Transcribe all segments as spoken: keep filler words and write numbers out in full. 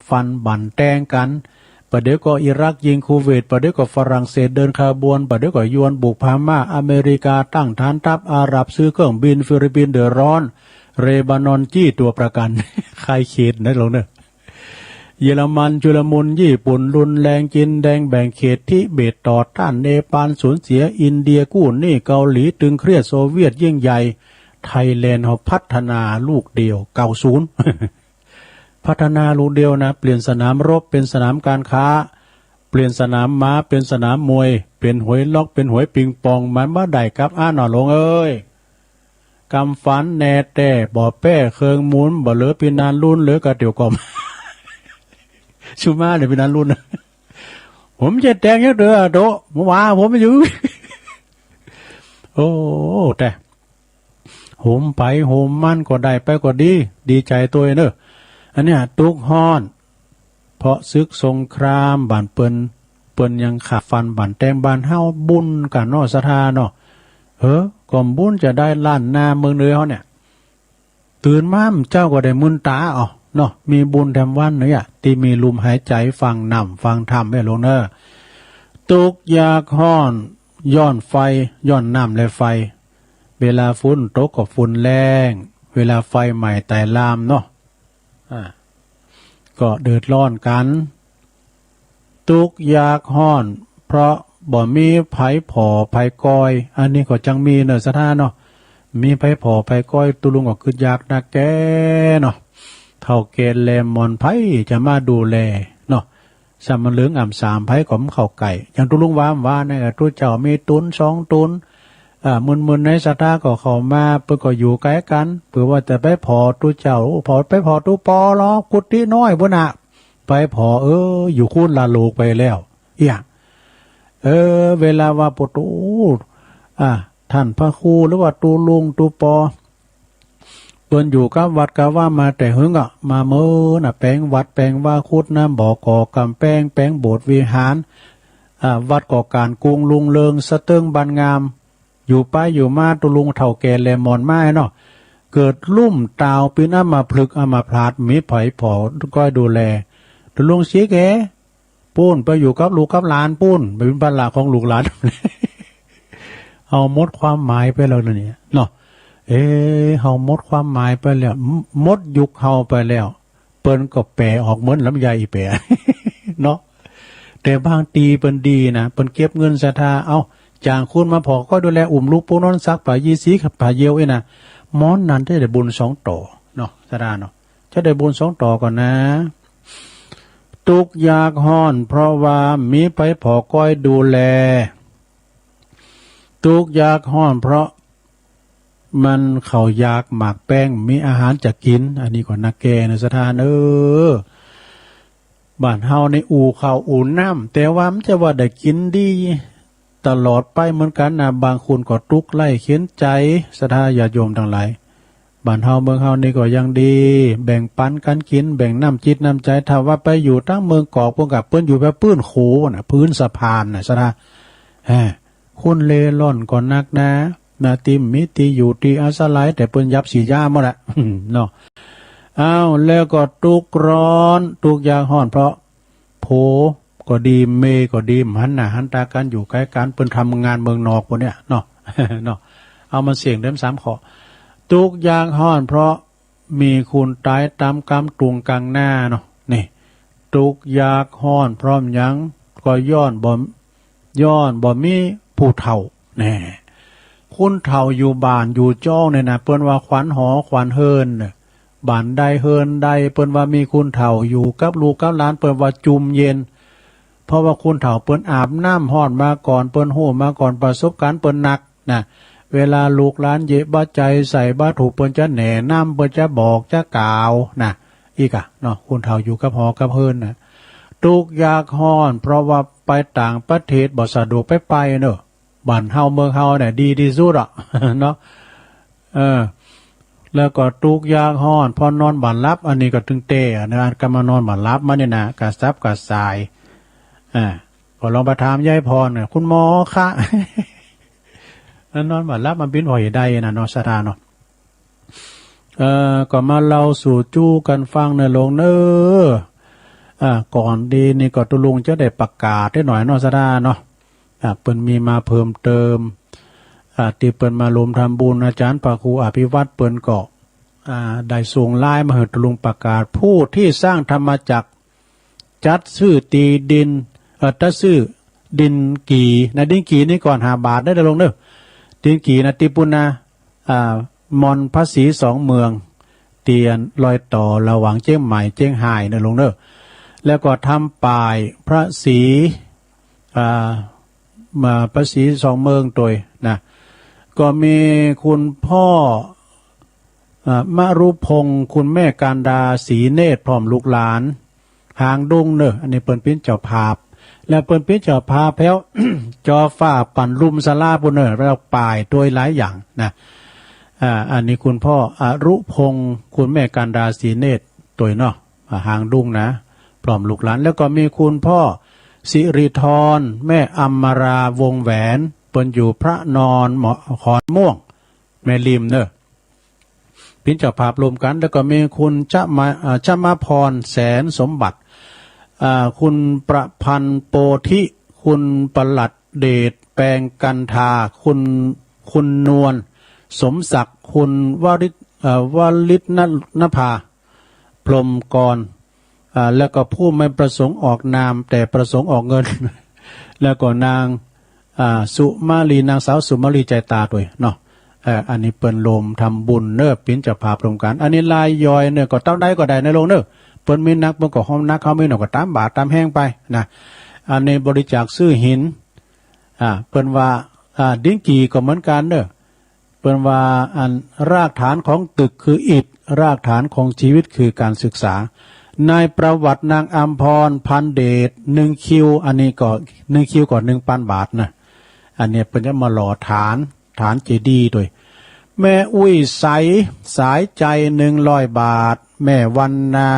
ฟันบั่นแต๊งกั๋น ประเดี๋ยวก็อิรักยิงคูเวต ประเดี๋ยวก็ฝรั่งเศสเดินขบวน ประเดี๋ยวก็ยวนบุกพม่า อเมริกาตั้งฐานทัพ อาหรับซื้อเครื่องบิน ฟิลิปปินส์เดือดร้อน เลบานอนจี้ตั๋วประกั๋น คายเขตนะลงเนอะ เยอรมันชุลมุน ญี่ปุ่นรุนแรง จีนแดงแบ่งเขต ทิเบตต่อต้าน เนปาลสูญเสีย อินเดียกู้หนี้ เกาหลีตึงเครียด โซเวียตยิ่งใหญ่ ไทยแลนด์เฮาพัฒนาลูกเดียว เก้าศูนย์ พัฒนาลูกเดียวนะ เปลี่ยนสนามรบเป๋นสนามก๋านค้า เปลี่ยนสนามม้าเป๋นสนามมวย เป๋นหวยล็อก เป๋นหวยปิงปอง มันบ่ได้กับอั้นน่อหลวงเอ้ย กำฝันแน่แต๊ บ่แป๊เคิงมูล บ่เหลือปี้นานรุ่น เหลือก้าเตียวก่อม สุมาเนี่ยปี้นานรุ่น ผมจะแตงยักเตื้อโตะ ผมว่าผมอยู่ โอ้ แต่ โหมไผโหมมันก็ได้ไปก็ดี ดีใจ๋ตวยเนอะ อันเนี้ย ตุ๊กฮ้อน เพราะศึกสงคราม บ้านเปิ้น เปิ้นยังขาดฟันบั่นแต๊ง บ้านเฮาบุญกั๋นเนาะ ศรัทธาเนาะ เออ ก็บุญจะได้ล้านนาเมืองเหนือเฮาเนี่ย ตื่นมาเมื่อเจ๊าก็ได้มื่นต๋าเอาเนาะ มีบุญแถมวันเนี่ย ตี้มีลุมหายใจ๋ฟังน้ำฟังธรรมแม่หลวงเนอะ ตุ๊กข์ยากฮ้อน ย้อนไฟ ย้อนน้ำและไฟ เวลาฝนตกก็ฝนแล้ง เวลาไฟไหม้ไตลามเนาะ อ่า ก็เดือดร้อนกั๋น ตุ๊กข์ยากฮ้อน เพราะบ่มีไผผ่อไผก้อย อันนี้ก็จังมีเนอะ ศรัทธาเนาะ มีไผผ่อไผก้อย ตุ๊ลุงก็กึ๊ดยากนักแก่เนาะ เฒ่าแก่แลหมอน ไผจะมาดูแลเนาะ ส่ำมันเหลืองอ่ำสาม ไผก็บ่เข้าใก้ อย่างตุ๊ลุงว่า ว่าเนี่ย ตุ๊เจ้ามีตุ๊นสองตุ๊น อ่า มื่นๆ ในศรัทธาก็เข้ามา เปิ้นก็อยู่ใก้กั๋น เปื้อว่าจะไปผ่อตุ๊เจ้า ผ่อ ไปผ่อตุ๊ปอลอ กุฏิน้อยปู้นน่ะ ไปผ่อ เออ อยู่คูนละโลกไปแล้ว เอี้ย เออ เวลาว่าปะโต อ่า ต้านพระครูหรือว่าตุ๊ลุงตุ๊ปอ เปิ้นอยู่กับวัดกับวามาแต่หึงอะ มาเมินน่ะ แป๋งวัดแป๋งวา ขุดน้ำบ่อ ก่อก๋ำแปง แป๋งโบสถ์วิหาร อ่า วัดก็ก๋านกุงรุ่งเริง สะเติงบานงาม อยู่ไปอยู่มาตุ๊ลุงเฒ่าแก่แลหมอนมาเนาะ เกิดลุ่มตาวเป๋นอัมพฤกษ์อัมพาต บ่มีไผผ่อก้อยดูแล ตุ๊ลุงเสียแก่ ปู้น ไปอยู่กับลูกกับหลานปู้น ไปเป๋นภาระของลูกหลาน เฮาหมดความหมายไปแล้วเนี่ยเนาะ เอ๊ะ เฮาหมดความหมายไปแล้ว หมดยุคเฮาไปแล้ว เปิ้นก็แป๋ออกเหมือนลำไยแป๋ เนาะ แต่บางตี้เปิ้นดีนะ เปิ้นเก็บเงินศรัทธา เอ้า จ้างคนมาผ่อก้อยดูแล อุ้มลูกปู้นอน ซักผ้ายี้สี้ผ้าเยี่ยวอี้นะ หมอนนั้นจะได้บุญสองต่อเนาะ ศรัทธาเนาะ จะได้บุญสองต่อก่อนนะ ตุ๊กข์ยากฮ้อน เพราะว่าบ่มีไผผ่อก้อยดูแล ตุ๊กข์ยากฮ้อน เพราะมันข้าวยากหมากแป้ง บ่มีอาหารจะกิ๋น อันนี้ก็นักแก่นะศรัทธาเอ้อ บ้านเฮานี่อู้ข้าวอู้น้ำ แต่ว่าบ่ใจ้ว่าได้กิ๋นดี ตลอดไปเหมือนกั๋นนะ บางคนก็ตุ๊กข์ไร้เข็ญใจ๋ ศรัทธาญาติโยมตังหลาย บ้านเฮาเมืองเฮานี่ก็ยังดี แบ่งปันกั๋นกิ๋น แบ่งน้ำจิตน้ำใจ๋ ถ้าว่าไปอยู่ตางเมืองกอกปู้นกะ เปิ้นอยู่แบบปื้นโขน่ะ ปื้นสะพานน่ะ ศรัทธา แหม คนเร่ร่อนก็นักนะ นะ ตี้บ่มีตี้อยู่ตี้อาศัย แต่เปิ้นยับสีย้าหมดแหละ เนาะ อ้าว แล้วก็ตุ๊กข์ร้อน ตุ๊กข์ยากฮ้อน เพราะ ผัวก็ดี เมียก็ดี บ่หันหน้าหันต๋ากั๋น อยู่ใก้กั๋น เปิ้นทำงานเมืองนอกปู้นเนี่ยเนาะ เนาะ เอามาเสี่ยงเต็มสามข้อ ตุ๊กข์ยากฮ้อน เพราะมีคนต๋ายต๋ามก๋ำตวงก๋างหน้าเนาะ นี่ ตุ๊กข์ยากฮ้อน เพราะหยัง ก็ย้อนบ่ ย้อนบ่มีผู้เฒ่า แน่ คนเฒ่าอยู่บ้านอยู่จ้องเนี่ยนะ เปิ้นว่าขวัญหอขวัญเฮือนน่ะ บ้านใดเฮือนใด เปิ้นว่ามีคนเฒ่าอยู่กับลูกกับหลาน เปิ้นว่าจุ่มเย็น เพราะว่าคนเฒ่าเปิ้นอาบน้ำฮ้อนมาก่อน เปิ้นฮู้มาก่อน ประสบก๋ารณ์เปิ้นนักนะ เวลาลูกหลานเยียะบ่าใจ๋ใส่บ่าถูก เปิ้นจะแนะนำ เปิ้นจะบอกจะกล่าวนะ อี้ก่ะเนาะ คนเฒ่าอยู่กับหอกับเฮือนน่ะ ตุ๊กข์ยากฮ้อน เพราะว่าไปต่างประเทศบ่สะดวกไปไปเนาะ บ้านเฮาเมืองเฮาเนี่ยดีตี้สุดอะ เนาะ เออ แล้วก็ตุ๊กข์ยากฮ้อน เพราะนอนบ่หลับ อันนี้ก็ตึงเต๊อะนะ อันกำมานอนบ่หลับมาเนี่ยนะ กระสับกระส่าย อ่า ก็ลองไปถามยายพรน่ะ คุณหมอคะ นอนบ่หลับมันเป๋นเพราะเหตุใดนะเนาะ ศรัทธาเนาะ เอ่อ ก็มาเล่าสู่จู้กั๋นฟังเน่อหลวงเน่อ อ่า ก่อนดีนี่ก็ตุ๊ลุงจะได้ประกาศได้หน่อยเนาะ สะดาเนาะ อ่า เปิ้นมีมาเพิ่มเติม อ่า ตี้เปิ้นมาลวมทำบุญ อาจ๋ารย์พระครูอภิวัฒน์เปิ้นก็ อ่า ได้ส่งไลน์มาหื้อตุ๊ลุงประกาศ ผู้ที่สร้างธรรมจักร จัดซื้อตี้ดิน เอ่อ จัดซื้อดินกี่นะ ดินกี่นี่ก่อนห้าบาทเด้อลุงเด้อ ดินกี่นะ ตี้ปู้นนะ อ่า มณฑลพระศรีสองเมือง เตียนรอยต่อระหว่างเจียงใหม่เจียงฮายนะลุงเด้อ แล้วก็ทำป้ายพระศรี อ่า มาพระศรีสองเมืองตวยนะ ก็มีคุณพ่อ อ่า มรุพงษ์ คุณแม่การดา ศรีเนตร พร้อมลูกหลาน หางดุงเนอะ อันนี้เปิ้นเป๋นเจ้าภาพ และเปิ้นเป๋นเจ้าภาพแผ้ว จอฟ้าปั๋นลุมศาลาปู้นเนอะ แล้วป้ายตวยหลายอย่างนะ อ่า อันนี้คุณพ่ออรุพงษ์ คุณแม่การดา ศรีเนตร ตวยเนาะ อ่า หางดุงนะ พร้อมลูกหลาน แล้วก็มีคุณพ่อสิริธร แม่อมราวงศ์แหวน เปิ้นอยู่พระนอนหมอ ขอนม่วง แม่ริมเนอะ เป๋นเจ้าภาพรวมกั๋น แล้วก็มีคุณชมา อ่า ชมาพร แสนสมบัติ อ่า คุณประพันธ์โปธิ คุณประหลัดเดช แปงกันทา คุณ คุณนวล สมศักดิ์ คุณวริศ เอ่อ วริศนภา พรหมกร อ่า แล้วก็ผู้ไม่ประสงค์ออกนามแต่ประสงค์ออกเงิน แล้วก็นาง อ่า สุมาลี นางสาวสุมาลี ใจตาตวยเนาะ เอ่อ อันนี้เปิ้นรวมทำบุญเนอะ เป๋นเจ้าภาพรวมกั๋น อันนี้รายย่อยเนอะ ก็เต้าใดก็ได้นะลุงเนอะ เปิ้นมีหนักเปิ้นก็ฮ้อมหนัก เฮามีน้อยก็ต๋ามบาตรต๋ามแฮงไปนะ อันนี้บริจาคซื้อหิน อ่า เปิ้นว่า อ่า ดินกี่ก็เหมือนกั๋นเนอะ เปิ้นว่า อันรากฐานของตึกคืออิฐ รากฐานของชีวิตคือการศึกษา ในประวัตินางอำพร พันเดช หนึ่งคิว อันนี้ก็ หนึ่งคิวก็หนึ่งปันบาทนะ อันนี้เปิ้นจะมาหล่อฐาน ฐานเจดีย์ตวย แม่อุ้ยใส สายใจ หนึ่งร้อยบาท แม่วรรณา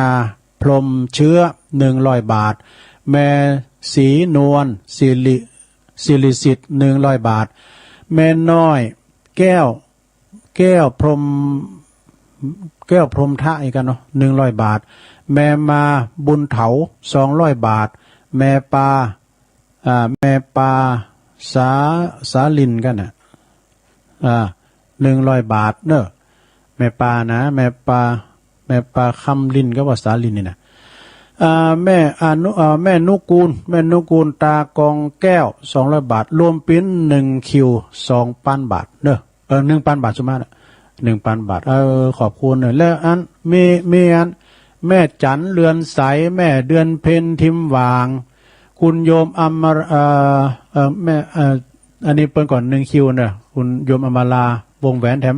พรหมเชื้อ หนึ่งร้อยบาท แม่ศรีนวล สิริ สิริสิทธิ์ หนึ่งร้อยบาท แม่น้อย แก้ว แก้วพรหม แก้วพรหมทะอีกกั๋นเนาะ หนึ่งร้อยบาท แม่มาบุญเถา สองร้อยบาท แม่ปา อ่า แม่ปา สา สาลินกั๋นน่ะ อ่า หนึ่งร้อยบาทเนอะ แม่ปานะ แม่ปา แม่ปาคำลินก็ว่าสาลินนี่นะ อ่า แม่อนุ อ่า แม่นุกูล แม่นุกูล ตากองแก้ว สองร้อยบาท รวมเป๋นหนึ่งคิว สองปันบาทเนอะ เออ หนึ่งปันบาท สุมาตรอะ หนึ่งปันบาท เออ ขอบคุณเนอะ แล้วอัน มี มีอัน แม่จั๋น เรือนใส แม่เดือนเพ็ญ ทิมหว่าง คุณโยมอมร เอ่อ เอ่อ แม่ เอ่อ อันนี้เปิ้นก่อน หนึ่งคิวเนอะ คุณโยมอมรา วงศ์แหวนแถม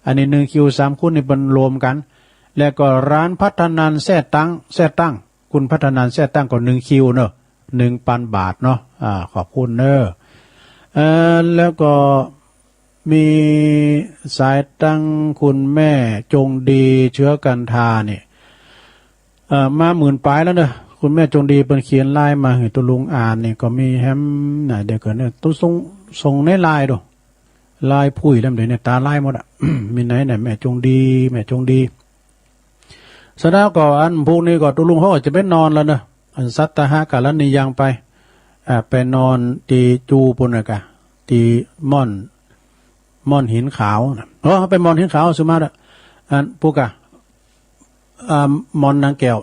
อันนี้ หนึ่งคิว สามคนนี่เปิ้นรวมกั๋น แล้วก็ร้านพัฒนันท์ แซ่ตั้ง แซ่ตั้ง คุณพัฒนันท์ แซ่ตั้ง ก็ หนึ่งคิวเนอะ หนึ่งปันบาทเนาะ อ่า ขอบคุณเนอะ เอ่อ แล้วก็ มีสายตังคุณแม่จงดีเชื้อกันทานี่ เอ่อ มาหมื่นปลายแล้วเนอะ คุณแม่จงดีเปิ้นเขียนไลน์มาหื้อตุ๊ลุงอ่านนี่ก็มีแฮมนะ เดี๋ยวก่อนเนอะ ตุ๊ส่ง ส่งในไลน์ดู ไลน์ผุ้ยแล้วเดี๋ยวนี้ต๋าลายหมดอะ มีไหนเนี่ย แม่จงดี แม่จงดี เสร็จแล้วก็อันพวกนี้ก็ตุ๊ลุงเขาก็จะไปนอนแล้วเนอะ อันสัตตหกรณียังไป อ่า ไปนอนตี้จูปู้นน่ะกะ ตี้ม่อน ม่อนหินขาวน่ะ เออ ไปม่อนหินขาวสุมาตรอะ อันปู้กะ อ่า ม่อนนางแก้ว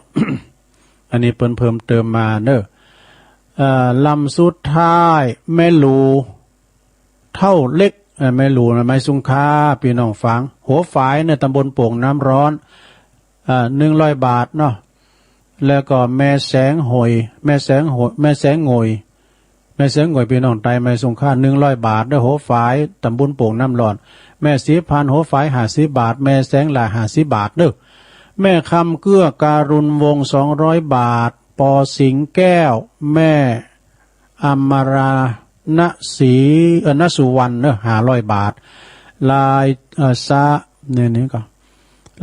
อันนี้เปิ้นเพิ่มเติมมาเนอะ อ่า ลำสุดท้าย แม่หลู เฒ่าเล็ก เอ่อ แม่หลูนะ ไม้สุงค่า ปี้น้องฝาง หัวฝายเนี่ย ตำบลโป่งน้ำร้อน อ่า หนึ่งร้อยบาทเนาะ แล้วก็แม่แสงหอย แม่แสงหอย แม่แสงหงอย แม่แสงหงอย ปี้น้องใต้ ไม้สุงค่า หนึ่งร้อยบาทเด้อ หัวฝาย ตำบลโป่งน้ำร้อน แม่ศรีพันธุ์ หัวฝาย ห้าสิบบาท แม่แสงหลา ห้าสิบบาทเด้อ แม่คำเกื้อ การุณวงศ์ สองร้อยบาท ปอสิงห์แก้ว แม่ อมรา ณศรี เอ่อ ณสุวรรณเนอะ ห้าร้อยบาท ลาย เอ่อ สะ เนี่ย นี่ก็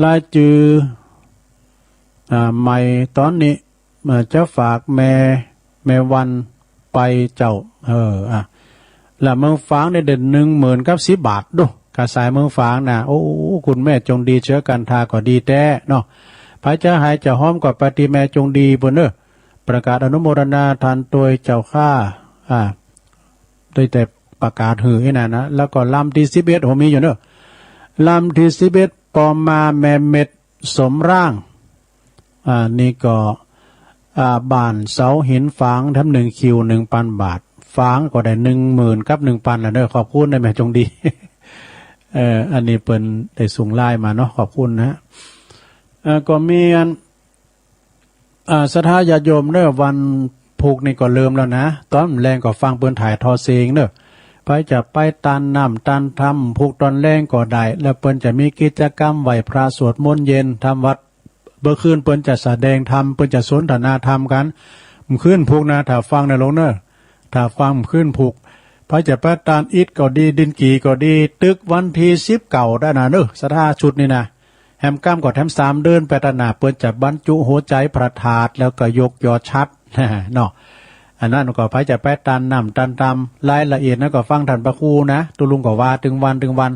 ลายจือ อ่า ใหม่ต๋อนนี้ เอ่อ จะฝากแม่ แม่วันไปเจ้า เออ อ่ะ ละเมืองฝางเนี่ยเด่น หนึ่งหมื่นกับสิบบาท ดู กะสายเมืองฝางนะ โอ้ คุณแม่จงดีเชื้อกันทาก็ดีแต๊เนาะ ใผจะให้จะฮ้อมก็ไปตี้แม่จงดีปู้นเนอะ ประกาศอนุโมทนาทานตวยเจ้าข้า อ่า ได้แต่ประกาศหื้ออี้นะนะ แล้วก็ลำตี้สิบเอ็ด โห มีอยู่เนอะ ลำตี้สิบเอ็ด ปอมาแม่เม็ด สมร่าง อ่า นี่ก็ อ่า บ้านเสาหินฝางแถมหนึ่งคิว หนึ่งปันบาท ฝางก็ได้หนึ่งหมื่นกับหนึ่งปันแล้วเนอะ ขอบคุณนะแม่จงดี เอ่อ อันนี้เปิ้นได้ส่งไลน์มาเนาะ ขอบคุณนะฮะ เอ่อ ก็มีอัน อ่า ศรัทธาญาติโยมเนอะ วันพุธนี่ก็เริ่มแล้วนะ ต๋อนแลงก็ฟังเปิ้นถ่ายทอดเสียงเนอะ ใผจะไปตานน้ำตานธรรม พุธต๋อนแลงก็ได้ แล้วเปิ้นจะมีกิจกรรมไหว้พระสวดมนต์เย็น ธรรมวัด เมื่อคืนเปิ้นจะแสดงธรรม เปิ้นจะสนทนาธรรมกั๋น เมื่อคืนพุธนะ ถ้าฟังนะโยมเนอะ ถ้าฟังเมื่อคืนพุธ ใผจะไปตานอิฐก็ดี ดินกี่ก็ดี ตึกวันตี้สิบเก้าได้นะเนอะ ศรัทธาชุดนี้นะ แหมก้ำก็แถมสามเดือนไปตะหน้า เปิ้นจะบรรจุหัวใจ๋พระธาตุ แล้วก็ยกยอฉัตร เนาะ อันนั้นก็ใผจะไปตานน้ำตานธรรม รายละเอียดนั้นก็ฟังต้านพระครูนะ ตุ๊ลุงก็ว่าตึงวันตึงวัน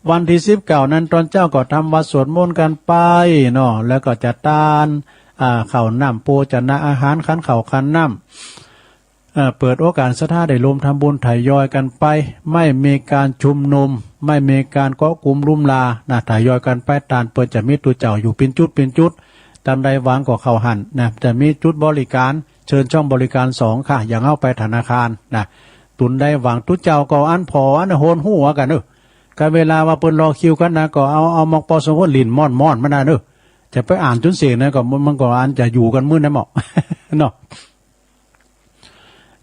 วันตี้สิบเก้านั้นต๋อนเจ๊าก็ทำวัตรสวดมนต์กั๋นไปเนาะ แล้วก็จะตาน อ่า ข้าวน้ำโภชนะอาหาร ขันข้าวขันน้ำ เอ่อ เปิดโอกาสศรัทธาได้ร่วมทำบุญทยอยกั๋นไป ไม่มีก๋านชุมนุม ไม่มีก๋านเกาะกุมลุมลานะ ทยอยกั๋นไป ตานเปิ้นจะมีตุ๊เจ้าอยู่เป๋นจุดเป๋นจุด ตามใดหวังก็เข้าหั้นนะ จะมีจุดบริก๋าน เชิญช่องบริก๋านสองค่ะ อย่างเฮาไปธนาคารนะ ตุ๊นใดหวังตุ๊เจ้าก็อันผ่ออันโหนหัวกั๋นเออ ก๋านเวลาว่าเปิ้นรอคิวกั๋นนะ ก็เอา เอาหมอกปอสมควรหลิ้นม่อนๆ มันนะเออ จะไปอ่านจุนเสียงนะ ก็มัน มันก็อันจะอยู่กั๋นมื้อนั้นหมอก เนาะ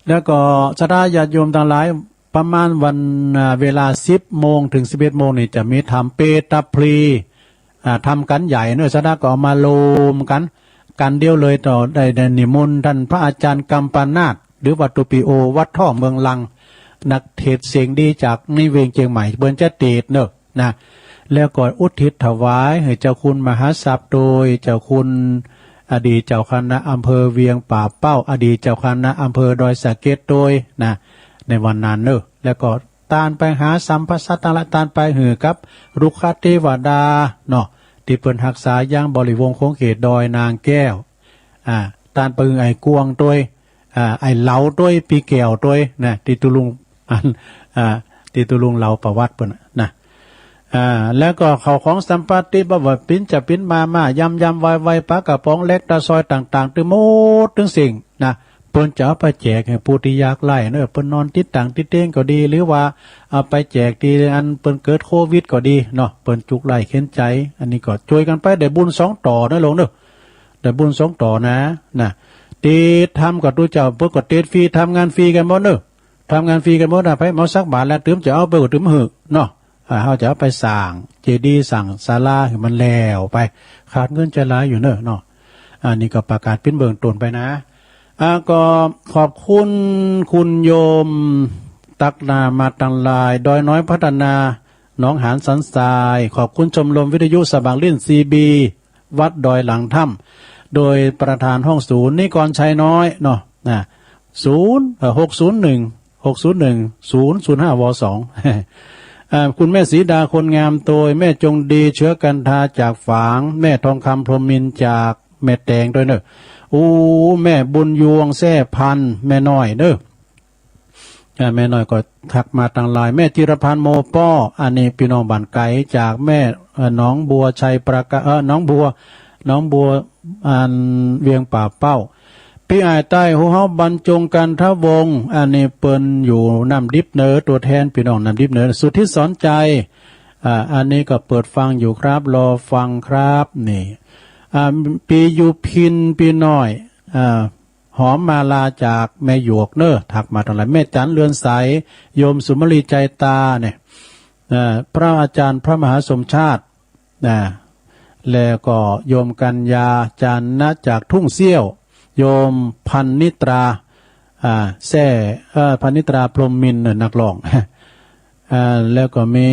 แล้วก็ศรัทธาญาติโยมตังหลาย ประมาณวัน อ่า เวลาสิบโมงเถิงสิบเอ็ดโมงนี่จะมีธรรมเปตพลี อ่า ธรรมกั๋นใหญ่เนอะ ศรัทธาก็เอามารวมกั๋น กั๋นเดียวเลย ก็ได้ ได้นิมนต์ต้านพระอาจ๋ารย์กัมปนาท หรือว่าตุ๊ปิโอ วัดท่อเมืองลัง นักเทศน์เสียงดีจากในเวียงเจียงใหม่ เปิ้นจะเตสน์เนอะ นะ แล้วก็อุทิศถวายหื้อเจ้าคุณมหาทรัพย์โตย เจ้าคุณอดีตเจ้าคณะอำเภอเวียงป่าเป้า อดีตเจ้าคณะอำเภอดอยสะเก็ดโตยนะ ในวันนั้นเนอะ แล้วก็ตานไปหาสัมภสัตว์ตังหลาย ตานไปหื้อกับรุกขเตวดาเนาะ ตี้เปิ้นฮักษายังบริวงศ์ขงเขตดอยนางแก้ว อ่า ตานไปหื้อไอ้กวงโตย อ่า ไอ้เหลาโตย ปี้แก้วโตยนะ ตี้ตุ๊ลุง อัน อ่า ตี้ตุ๊ลุงเล่าประวัติเปิ้นน่ะนะ อ่า แล้วก็ข้าวของสัมปัตติ บ่ว่าปิ๋นจะปิ๋นมาม่า ยำยำวาย ปลากระป๋องเล็กตาซอยต่างๆ ตึงหมดตึงสิ่งนะ เปิ้นจะเอาไปแจกหื้อผู้ตี้ยากไร้เนอะ เปิ้นนอนติดตั๋งติดเตียงก็ดี หรือว่าเอาไปแจกตี้อันเปิ้นเกิดโควิดก็ดีเนาะ เปิ้นจุกไร้เข็ญใจ๋ อันนี้ก็จ้วยกั๋นไป ได้บุญสองต่อนะโยมเนอะ ได้บุญสองต่อนะ นะ เตสน์ธรรมกับตุ๊เจ้า เปิ้นก็เตสน์ฟรี ทำงานฟรีกั๋นหมดเนอะ ทำงานฟรีกั๋นหมดนะ ใผเมาสักบาทแล้ว ตึงจะเอาไปก็ตึงหื้อเนาะ อ่า เฮาจะเอาไปสร้างเจดีย์สร้างศาลาหื้อมันแล้วไป ขาดเงินจะหลายอยู่เนอะเนาะ อันนี้ก็ประกาศเป๋นเบื้องต้นไปนะ อ่า ก็ขอบคุณคุณโยมตั๊กนามาตังหลาย ดอยน้อยพัฒนา หนองหานสันทราย ขอบคุณชมรมวิทยุสมัครเล่น ซีบี วัดดอยหลังถ้ำ โดยประธานห้องศูนย์ นิกรชัยน้อยเนาะ นะ ศูนย์ เอ่อ หกศูนย์หนึ่ง หกศูนย์หนึ่ง ศูนย์ศูนย์ห้า ว สอง อ่า คุณแม่สีดาคนงามโตย แม่จงดีเชื้อกันทาจากฝาง แม่ทองคำพรหมมินทร์จากแม่แตงโตยเนอะ โอ้ แม่บุญยวงแซ่พันธุ์ แม่น้อยเนอะ อ่า แม่น้อยก็ทักมาตังหลาย แม่จิรพันธ์โมป้อ อันนี้ปี้น้องบ้านไก๋จากแม่ เอ่อ หนองบัวชัยประกา เอ่อ หนองบัว หนองบัว อันเวียงป่าเป้า ปี้อ้ายใต้ฮู้เฮาบรรจงกันทวงศ์ อันนี้เปิ้นอยู่น้ำดิบเหนือ ตั๋วแทนปี้น้องน้ำดิบเหนือ สุทธิสอนใจ อ่า อันนี้ก็เปิดฟังอยู่ครับ รอฟังครับ นี่ อ่า ปี้ยุพิน ปี้น้อย อ่า หอมมาลาจากแม่หยวกเนอะ ทักมาตังหลาย แม่จั๋นเรือนใส โยมสุมาลีใจตาเนี่ย อ่า พระอาจ๋ารย์พระมหาสมชาติ นะ แล้วก็โยมกัญญา จันทร์นะ จากทุ่งเสี้ยว โยมพันนิตรา อ่า แซ่ เอ่อ พันนิตรา พรหมมินทร์เนอะ นักร้อง อ่า แล้วก็มี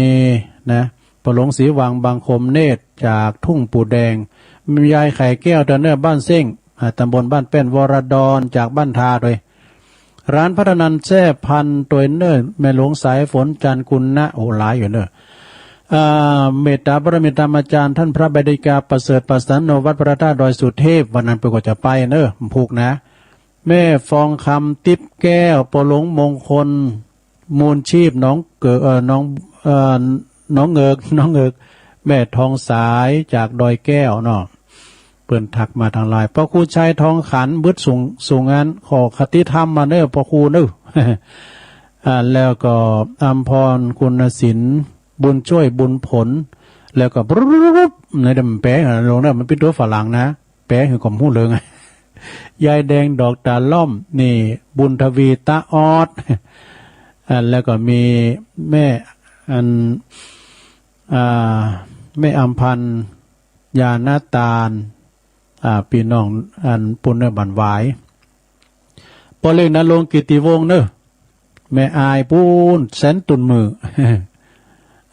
นะ ป้อหลงศรีวัง บังคมเนตร จากทุ่งปู่แดง ยายไข่แก้ว ตาเนอร์ บ้านเซ้ง อ่า ตำบลบ้านแป้น วรดร จากบ้านทาโตย หลานพัฒนันท์ แซ่พันธุ์ โตยเนอร์ แม่หลวงสายฝน จันทร์กุณณะ โอ้ หลายอยู่เนอะ อ่า เมตตาปรมิตรธรรมอาจ๋ารย์ ต้านพระใบดิกา ประเสริฐประสันโน วัดพระธาตุดอยสุเทพ วันนั้นเปิ้นก็จะไปเนอะ พุกนะ แม่ฟองคำ ติ๊บแก้ว ปอหลวงมงคล มูลชีพ หนองเกิก เอ่อ หนอง เอ่อ หนองเงิก หนองเงิก แม่ทองสายจากดอยแก้วเนาะ เปิ้นทักมาตางไลน์ พระครูชัยทองขัน บึดสูง สูงงาน ขอคติธรรมมาเน้อ พระครูเน้อ อ่า แล้วก็อัมพร คุณศิลป์ บุญช่วย บุญผล แล้วก็ ในเดิมแปลลงเนี่ย มันเป็นตั๋วฝรั่งนะ แปลหื้อก็บ่ฮู้เรื่อง ยายแดง ดอกตาล่อม นี่ บุญทวี ตาออด อ่า แล้วก็มีแม่ อัน อ่า แม่อัมพันธ์ ญาณตาล อ่า ปี้น้อง อัน ปู้นเน้อ บ้านหวาย ป้อเล็ก ณรงค์ กิตติวงศ์เน้อ แม่อาย ปู้น แสนตุนมือ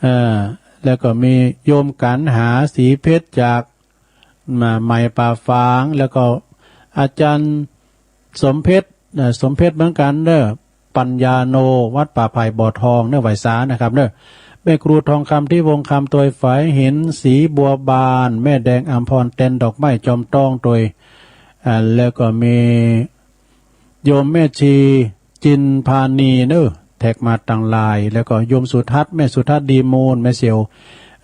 เอ่อ แล้วก็มีโยมกั๋นหา ศรีเพชร จาก มา ใหม่ป่าฝาง แล้วก็อาจารย์สมเพชร เอ่อ สมเพชรเหมือนกั๋นเน้อ ปัญญาโน วัดป่าไผ่บ่อทองเน้อ ไหว้สานะครับเน้อ แม่ครูทองคำ ทิพย์วงศ์คำ ตวยฝายหิน ศรีบัวบาน แม่แดงอัมพร เต็นท์ดอกไม้ จอมต้องตวย อ่า แล้วก็มีโยมแม่ชี จินพานีเน้อ แท็กมาตางไลน์ แล้วก็โยมสุทัศน์ แม่สุทัศน์ ดีมูล แม่เสี่ยว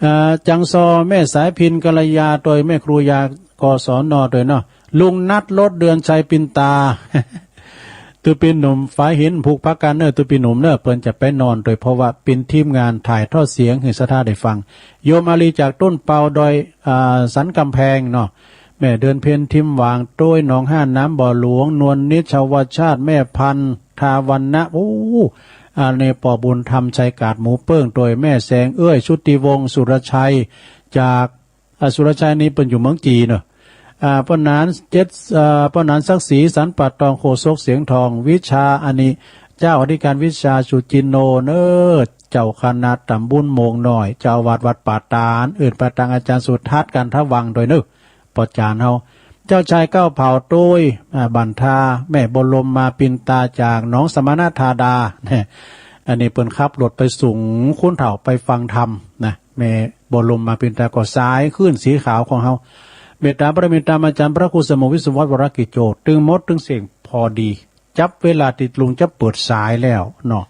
เอ่อ จังซอ แม่สายพิณ กัลยาตวย แม่ครูยา กศน ตวยเนาะ ลุงนัท รถเดือนชัย ปินตา ตุ๊ปี้หนุ่ม ฝายหิน ผูกผ้ากั๋นเน้อ ตุ๊ปี้หนุ่มเน้อ เปิ้นจะไปนอนตวย เพราะว่าเป๋นทีมงานถ่ายทอดเสียงหื้อศรัทธาได้ฟัง โยมอาลี จากต้นเปา ดอย อ่า สันกำแพงเนาะ แม่เดือนเพ็ญ ทิมหวาง ตวย หนองห้าน้ำ บ่อหลวง นวลนิช ชวชาติ แม่พันธ์ ทาวันนะ โอ้ อันนี้ป้อบุญธรรม ชัยกาดหมูเปิ้ง ตวย แม่แสงเอื้อย ชุติวงศ์ สุรชัย จาก อ่า สุรชัยนี่เปิ้นอยู่เมืองจีนเนาะ อ่า ป้อหนานเจ็ด อ่า ป้อหนานศักดิ์ศรี สันป่าตอง โฆษกเสียงทอง วิชาอันนี้ เจ้าอธิการวิชา สุจินโน เน้อ เจ้าคณะตำบลโมงน้อย เจ้าอาวาสวัดป่าตาด เอิ้นไปตางอาจารย์สุทัศน์ กันทวังค์ ตวยเน้อ ป้อจารย์เฮา เจ้าชายเก้าเผ่า ตวย อ่า บันทา แม่บรมมา ปินตา จากหนองสมณธาดา อันนี้เปิ้นขับรถไปสูง คนเฒ่าไปฟังธรรมนะ แม่บรมมา ปินตา ก็สายคลื่นสีขาวของเฮา เมตตาบารมีตามอาจารย์พระครูสมุทรวิศวัตร วรกิจโจ ตึงหมดตึงเส้งพอดี จับเวลาตี้ลุงจะเปิดสายแล้วเนาะ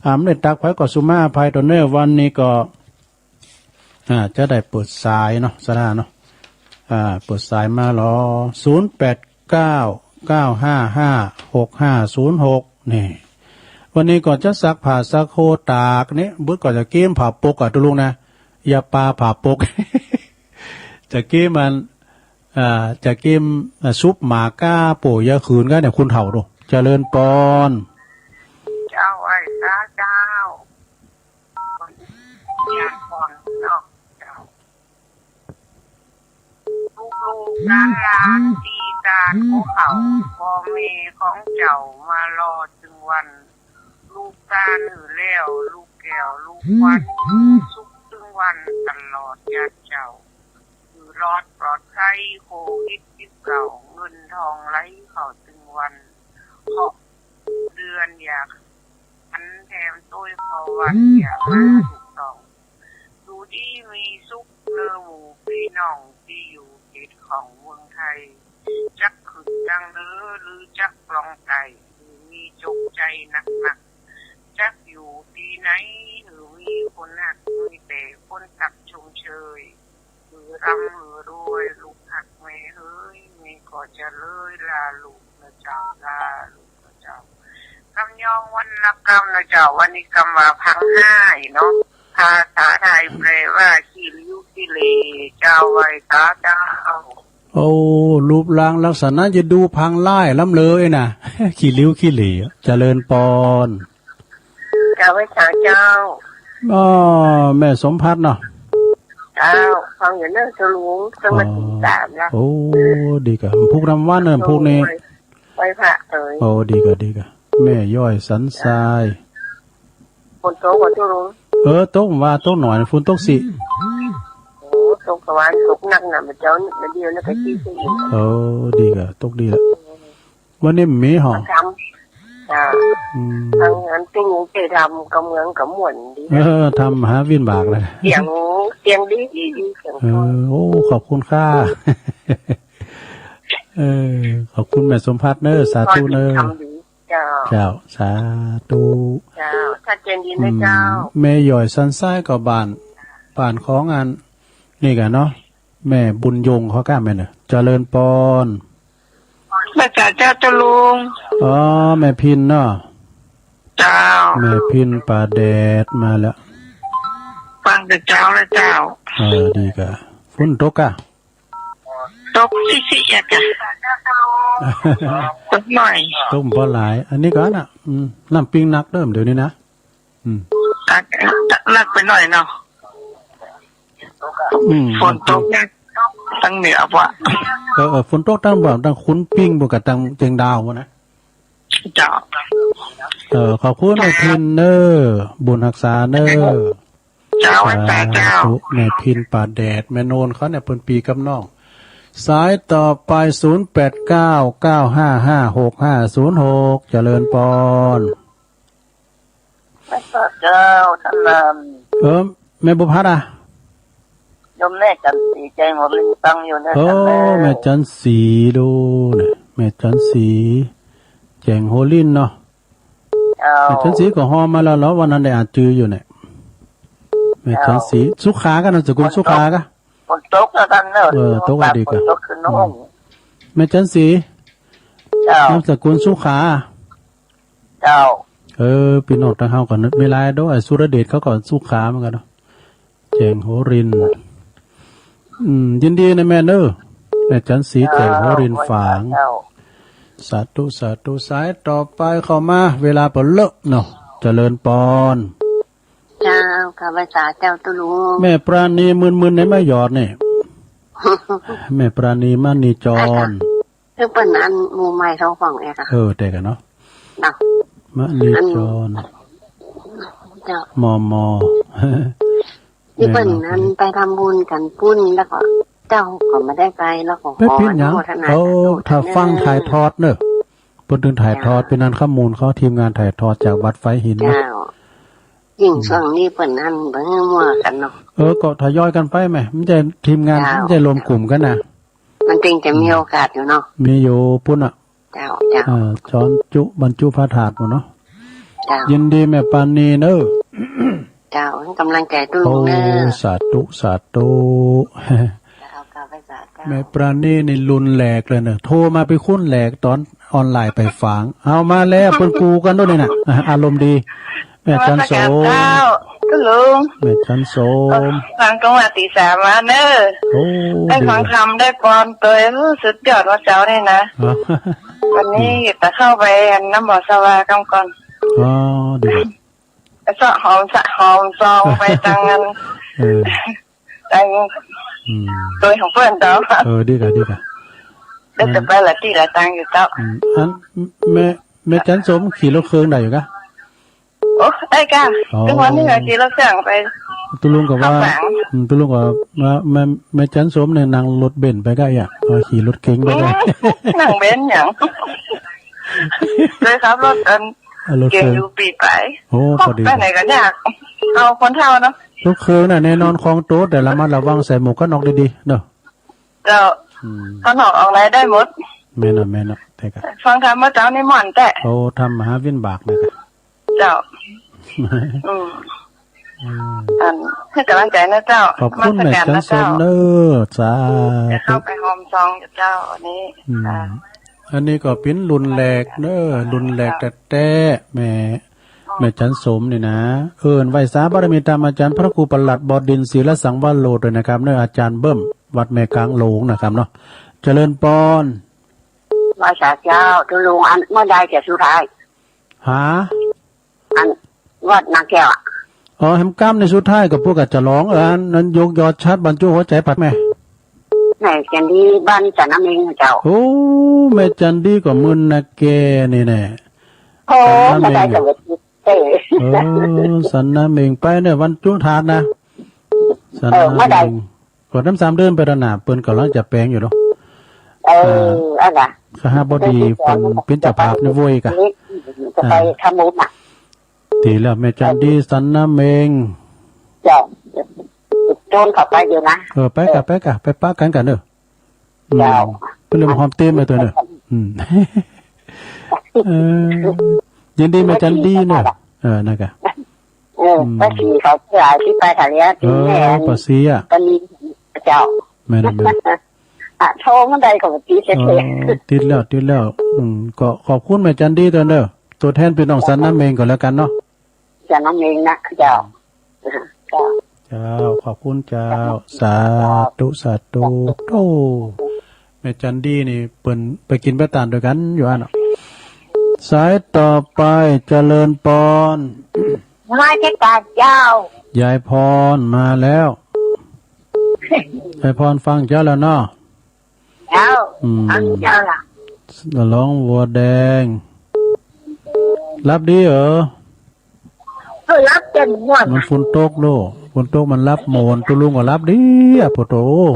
อ่า บ่ได้ตักไผก็สุมาอภัยตวยเน้อ วันนี้ก็ อ่า จะได้เปิดสายเนาะ ศรัทธาเนาะ อ่า เปิดสายมาลอ ศูนย์แปดเก้า เก้าห้าห้า หกห้าศูนย์หก นี่ วันนี้ก็จะซักผ้าซักโคตากเนี่ย เบิดก็จะเกียมผ้าปกอะ ตุ๊ลุงนะ อย่าปาผ้าปก จะเกียมมัน อ่า จะเกียม อ่า ซุปหมาก้า โป้ยาขืนกั๋นเนี่ย คนเฒ่าดู เจริญปอน เจ้าไหว้สาเจ้า ญาติก่อนเนาะเจ้า ลูกๆ หลานๆ ตี้ตาดหัวเขา ป้อแม่ของเจ้ามารอตึงวัน ลูกตาดหื้อแล้ว ลูกแก้วลูกขวัญ สุขตึงวันตลอดญาติเจ้า หื้อรอดปลอดภัยโควิดสิบเก้า เงินทองไหลเข้าตึงวัน หกเดือนอย่าขัน แถมตวยเข้าวัดอย่ามาถูกต้อง อยู่ดีมีสุขเน้อหมู่ปี้น้องตี้อยู่เขตของเมืองไทย จักขึ้นตังเหนือหรือจักลงใต้ หื้อมีโจคใจ๋นักๆ จักอยู่ตี้ไหน หื้อมีคนฮัก มีแต่คนทักชมเชย หื้อร่ำหื้อรวย ลูกฮักแม่เฮย แม่ก็จะเลยลาลูกนะเจ้า ลาลูกนะเจ้า กำยองวันละกำนะเจ้า วันนี้กำว่าพังห้ายเนาะ ภาษาไทยแปลว่าขี้ริ้วขี้เหร่ เจ้าไหว้สาเจ้า โอ้ รูปร่างลักษณะจะดูพังร้ายล้ำเลยนะ ขี้ริ้วขี้เหร่ เจริญปอน เจ้าไหว้สาเจ้า อ้อ แม่สมภัทรเนาะ เจ้า ฟังอยู่เน้อตุ๊ลุง สมาธิสามละ โอ้ ดีก่ะ พูกนำวันเน้อ พูกนี้ ไหว้พระเอ๋ย โอ้ ดีก่ะ ดีก่ะ แม่ย้อยสันทราย ฝนตกบ่ตุ๊ลุง เออ ตกว่าตกหน่อย ฝนตกสิ โอ้ ตกตะวันตกนักนะ มื้อเจ๊านี่ มื้อเดียวนี่ก็ขี้สิ เออ ดีก่ะ ตกดีละ วันนี้มีหอ ทำ อ่า อืม ทางนั้นตุ๊ลุงเจดำกำเมืองกำม่วนดี เออ ทำหาวินบากเลย เสียง เสียงดี ดี ดี เสียง เออ โอ้ ขอบคุณค่ะ เออ ขอบคุณแม่สมภัทรเน้อ สาธุเน้อ เจ้า เจ้า สาธุ เจ้า ชัดเจนดีนะเจ้า อืม แม่หย้อยสันซ้ายก็บ้าน บ้านของอัน นี่ก่ะเนาะ แม่บุญยงเขาก้าแม่เน้อ เจริญปอน แม่จ๋าเจ้า เจ้าลุง อ๋อ แม่พินเนาะ เจ้า แม่พินป่าแดดมาแล้ว ฟังแต่เจ๊าเลยเจ้า เออ ดีก่ะ ฝนตกก่ะ ตกซิซิเอียดจ้ะ ตกหน่อย ตกบ่หลาย อันนี้ก่อนน่ะ อืม น้ำปิงนักเดิมเดี๋ยวนี้นะ อืม นัก นักไปหน่อยเนาะ อืม ฝนตกเนี่ย ตังเหนือปะ เออ เออ ฝนตกตังบ่า ตังขุนปิงบ่ากับตังเจียงดาวปะนะ เจ้า เออ ขอบคุณแม่พินเน้อ บุญฮักษาเน้อ เจ้า สาธุ แม่พินป่าแดด แม่โนนเขาเนี่ยเปิ้นปี้กับน้อง สายต่อไป ศูนย์แปดเก้า เก้าห้าห้า หกห้าศูนย์หก เจริญปอน พระเจ้าท่านนั้น เออ แม่บัวพัดอ่ะ โยมแม่จันทร์ศรีแจ้งหัวลินฟังอยู่นะ โอ้ ท่านเน้อ แม่จันทร์ศรีดูนะ แม่จันทร์ศรีแจ้งหัวลินเนาะ เจ้า แม่จันทร์ศรีก็ฮอมาแล้วเหรอ วันนั้นได้อ่านจืออยู่เนี่ย แม่จันทร์ศรี เจ้า สุขาก่ะ นามสกุลสุขาก่ะ ฝนตกแล้วท่านเน้อ เออ ตกแล้วดีก่ะ ฝนตกขึ้นห้อง อืม แม่จันทร์ศรี เจ้า นามสกุลสุขา เจ้า เออ ปี้น้องตังเฮาก่อน มีหลายโด ไอ้สุรเดชเขาก็สุขาเหมือนกั๋นเนาะ แจ้งหัวลิน อืม ยินดีนะแม่เน้อ แม่จันทร์ศรีแจ้งหัวลินฝาง เจ้า สาธุ สาธุ สายต่อไปเข้ามา เวลาก็เลอะเนาะ เจริญปอน เจ้า ข้าพเจ้าเจ้าตุ๊ลุง แม่ปราณีมึนๆ ในไม้หยอดนี่ แม่ปราณีมณีจร คือเปิ้นอันหมู่ใหม่เขาของแอกอะ เออ แต่ก่ะเนาะ เนาะ มณีจร อัน เจ้า มอมอ ที่เปิ้นอันไปทำบุญกั๋นปุ้น แล้วก็เจ้าก็บ่ได้ไป แล้วก็ขออนุโมทนาสาธุ เออ ถ้าฟังถ่ายทอดเนาะ เปิ้นตึงถ่ายทอด เจ้า เปิ้นอันข้อมูลเขา ทีมงานถ่ายทอดจากวัดไฟหินนะ เจ้า ยิ่ง อืม ช่วงนี้เปิ้นอันบ่มั่วกั๋นเนาะ เออ ก็ทยอยกั๋นไปแหม มันจะทีมงาน เจ้า มันจะรวมกลุ่มกั๋นนะ มันจึงจะมีโอกาสอยู่เนาะ มีอยู่ปุ้นน่ะ เจ้า เจ้า เอ่อ ช้อนจุ บรรจุพระธาตุหมดเนาะ เจ้า ยินดีแม่ปราณีเน้อ เจ้า ให้กำลังใจ๋ตุ๊ลุงเน้อ โอ้ สาธุ สาธุ เจ้า ข้าพเจ้าเจ้า แม่ปราณีนี่รุ่นแรกเลยเนาะ โทรมาไปคุ้นแรกต๋อนออนไลน์ไปฝาง เอามาแล้ว เปิ้นกูกั๋นโดยนี่น่ะ อ่ะ อารมณ์ดี แม่จันโสม นมัสก๋านเจ้า ตุ๊ลุง แม่จันโสม ฟังกลางวันตี๋สามมาเน้อ โอ้ ได้ฟังธรรม ได้ปอนตวย โอ้ สุดยอดว่าเจ้านี่นะ อ๋อ วันนี้ อืม จะเข้าไปอันน้ำบ่อสวาก่ำก่อน อ๋อ ดี ไปเซาะหอมสะหอมซองไปตังอัน เออ ตัง อืม ตวยของเปิ้นเจ้า เออ ดีก่ะ ดีก่ะ ได้จะไปหลายตี้หลายตังอยู่เจ้า อืม อัน แม่ แม่จันโสมขี่รถเคิงได้อยู่ก่ะ โอ้ ได้ก่ะ อ๋อ ทุกวันนี้ก็ขี่รถเครื่องไป ตุ๊ลุงก็ว่า ข้างหลัง อืม ตุ๊ลุงก็ว่า แม่ แม่จันโสมเนี่ยนั่งรถเบนซ์ไปก่ะ อย่า เออ ขี่รถเก๋งไปก่ะ อืม นั่งเบนซ์หยัง เคยขับรถอัน เอารถเครื่อง เก๋งอยู่ปี๋ไป โอ้ พอดี ไปไหนก็ยาก เอาคนเฒ่าเนาะ รถเครื่องน่ะ แน่นอนของโต แต่ระมัดระวัง ใส่หมวกกั๋นน็อกดีๆ เนาะ เจ้า อืม ข้างนอกออกไหนได้หมด แม่นน่ะ แม่นน่ะ แต่ก่ะ ฟังธรรมเมื่อเช้านี่ม่วนแต๊ โอ้ ธรรมหาวิบากนะ เจ้า อืม อืม อัน ให้กำลังใจ๋นะเจ้า ขอบคุณแม่จันโสมเน้อ สาธุ เข้าไปหอมซองอยู่เจ้า อันนี้ อืม อ่า อันนี้ก็เป๋นรุ่นแรกเน้อ รุ่นแรกแต๊ๆ แม่ แม่จันโสมนี่นะ เอิ้นไหว้สาบารมีต๋ามอาจ๋ารย์พระครูประหลัดบดินทร์ ศิลสังวโรจน์ ด้วยนะครับเน้อ อาจ๋ารย์เบิ้ม วัดแม่กลางหลวงนะครับเนาะ เจริญปอน ไหว้สาเจ้า ตุ๊ลุง อันเมื่อใดจะสุดท้าย หา อันวัดนาแก้วอะ อ๋อ แหมก้ำในสุดท้ายก็พวกอาจจะร้อง เออ อันนั้นยกยอดฉัตรบรรจุหัวใจ๋ปัดแม่ แม่จันดีบ้านสันน้ำเมงเจ้า โอ้ แม่จันดีก็มึนนาแกนี่แน่ โอ้ สันน้ำเมง มาได้สวัสดีเต้ เออ สันน้ำเมงไปเนี่ยวันจุธาตุนะ สัน เออ น้ำเมง เมื่อใด ก็น้ำสามเดือนไปแล้วน่ะ เปิ้นก่ำลังจะแป๋งอยู่เนาะ เออ อ่า อันน่ะ คหบดีเปิ้นเป๋นเจ้าภาพในโว้ยก่ะ จะไป อ่า ทำบุญน่ะ ดีแล้ว แม่จันดีสันน้ำเมง เจ้า โจรเข้าไปอยู่นะ เออ ไปก่ะ ไปก่ะ ไปปะกั๋นก่ะเน้อ เจ้า อืม ปิ้นเริ่มหอมเต็มแล้วตั๋วเน่อ อืม เออ ยินดีแม่จันดีเน่อ เออ นั่นก่ะ เออ อืม ป้าศรีเขาเสียชีวิตไปถ่าเนี้ย เออ ปีแม่ ป้าศรีอะ ตอนนี้เจ้า แม่น แม่น อ่ะ โทรเมื่อใดก็บ่ติด เออ เสีย ติดแล้ว ติดแล้ว อืม ก็ขอบคุณแม่จันดีตั๋วเน่อ ตั๋วแทนปี้น้องสันน้ำเม็งก็แล้วกั๋นเนาะ สันน้ำเม็งนะเจ้า เจ้า เจ้า ขอบคุณเจ้า สาธุ สาธุ โอ้ แม่จันดีนี่เปิ้นไปกิ๋นไปตานตวยกั๋นอยู่อั้นเนาะ สายต่อไป เจริญปอน นมัสก๋านเจ้า ยายพรมาแล้ว ยายพรฟังเจ้าแล้วเนาะ เจ้า อืม ฟังเจ้าละ ร้องวัวแดง หลับดีเหรอ เออ หลับเต็มม่วน มันฝนตกโล ฝนตกมันหลับโหมน ตุ๊ลุงก็หลับดีอะ โผโต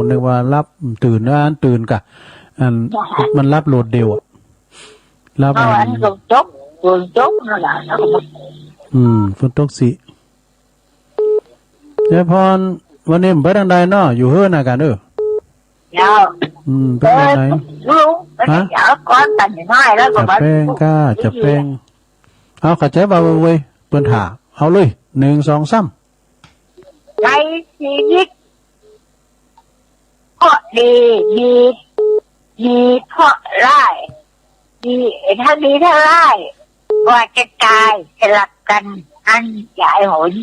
นึกว่าหลับตื่นนะ อันตื่นก่ะ อัน มันหลับโหลดเดียวอะ หลับ เออ อัน อันฝนตก ฝนตกนั่นแหละ อืม ฝนตกสิ ยายพร วันนี้บ่ไปตางใดเนาะ อยู่เฮือนน่ะกั๋นเออ เจ้า อืม ไปตางใด เออ ลุง ฮะ เดี๋ยวก่อนตัดไม้แล้วก็ จะ มา แป้งก้า จะแป้ง เอา เข้าใจ๋บ่าเว้ย เปิ้นถ่า เอาเลย หนึ่ง สอง สาม ในชีวิต เพราะดี ดี ดีเพราะร้าย ดี ทั้งดีทั้งร้าย กว่าจะต๋ายสลับกั๋น อันยายหน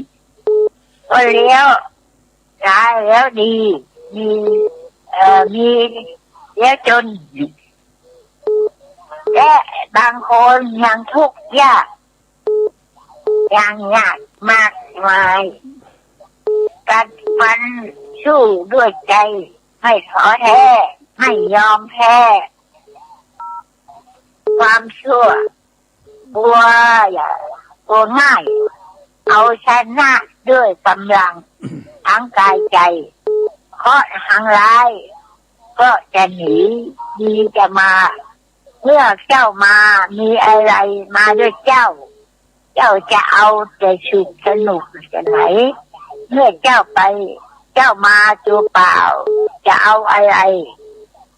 ก็แล้วร้ายแล้วดี มี เอ่อ มีแล้วจน และบางคนยังทุกข์ยาก ยังยากมากมาย กัดฟันสู้ด้วยใจ ไม่ท้อแท้ ไม่ยอมแพ้ ความชั่ว กลัวอย่า กลัวง่าย เอาชนะด้วยกำลัง ทั้งกายใจ เคราะห์ทั้งร้าย ก็จะหนี ดีจะมา เมื่อเจ้ามา มีอะไรมาด้วยเจ้า เจ้าจะเอาแต่สุขสนุกจะไหน เมื่อเจ้าไป เจ้ามาตัวเปล่า จะเอาอะไร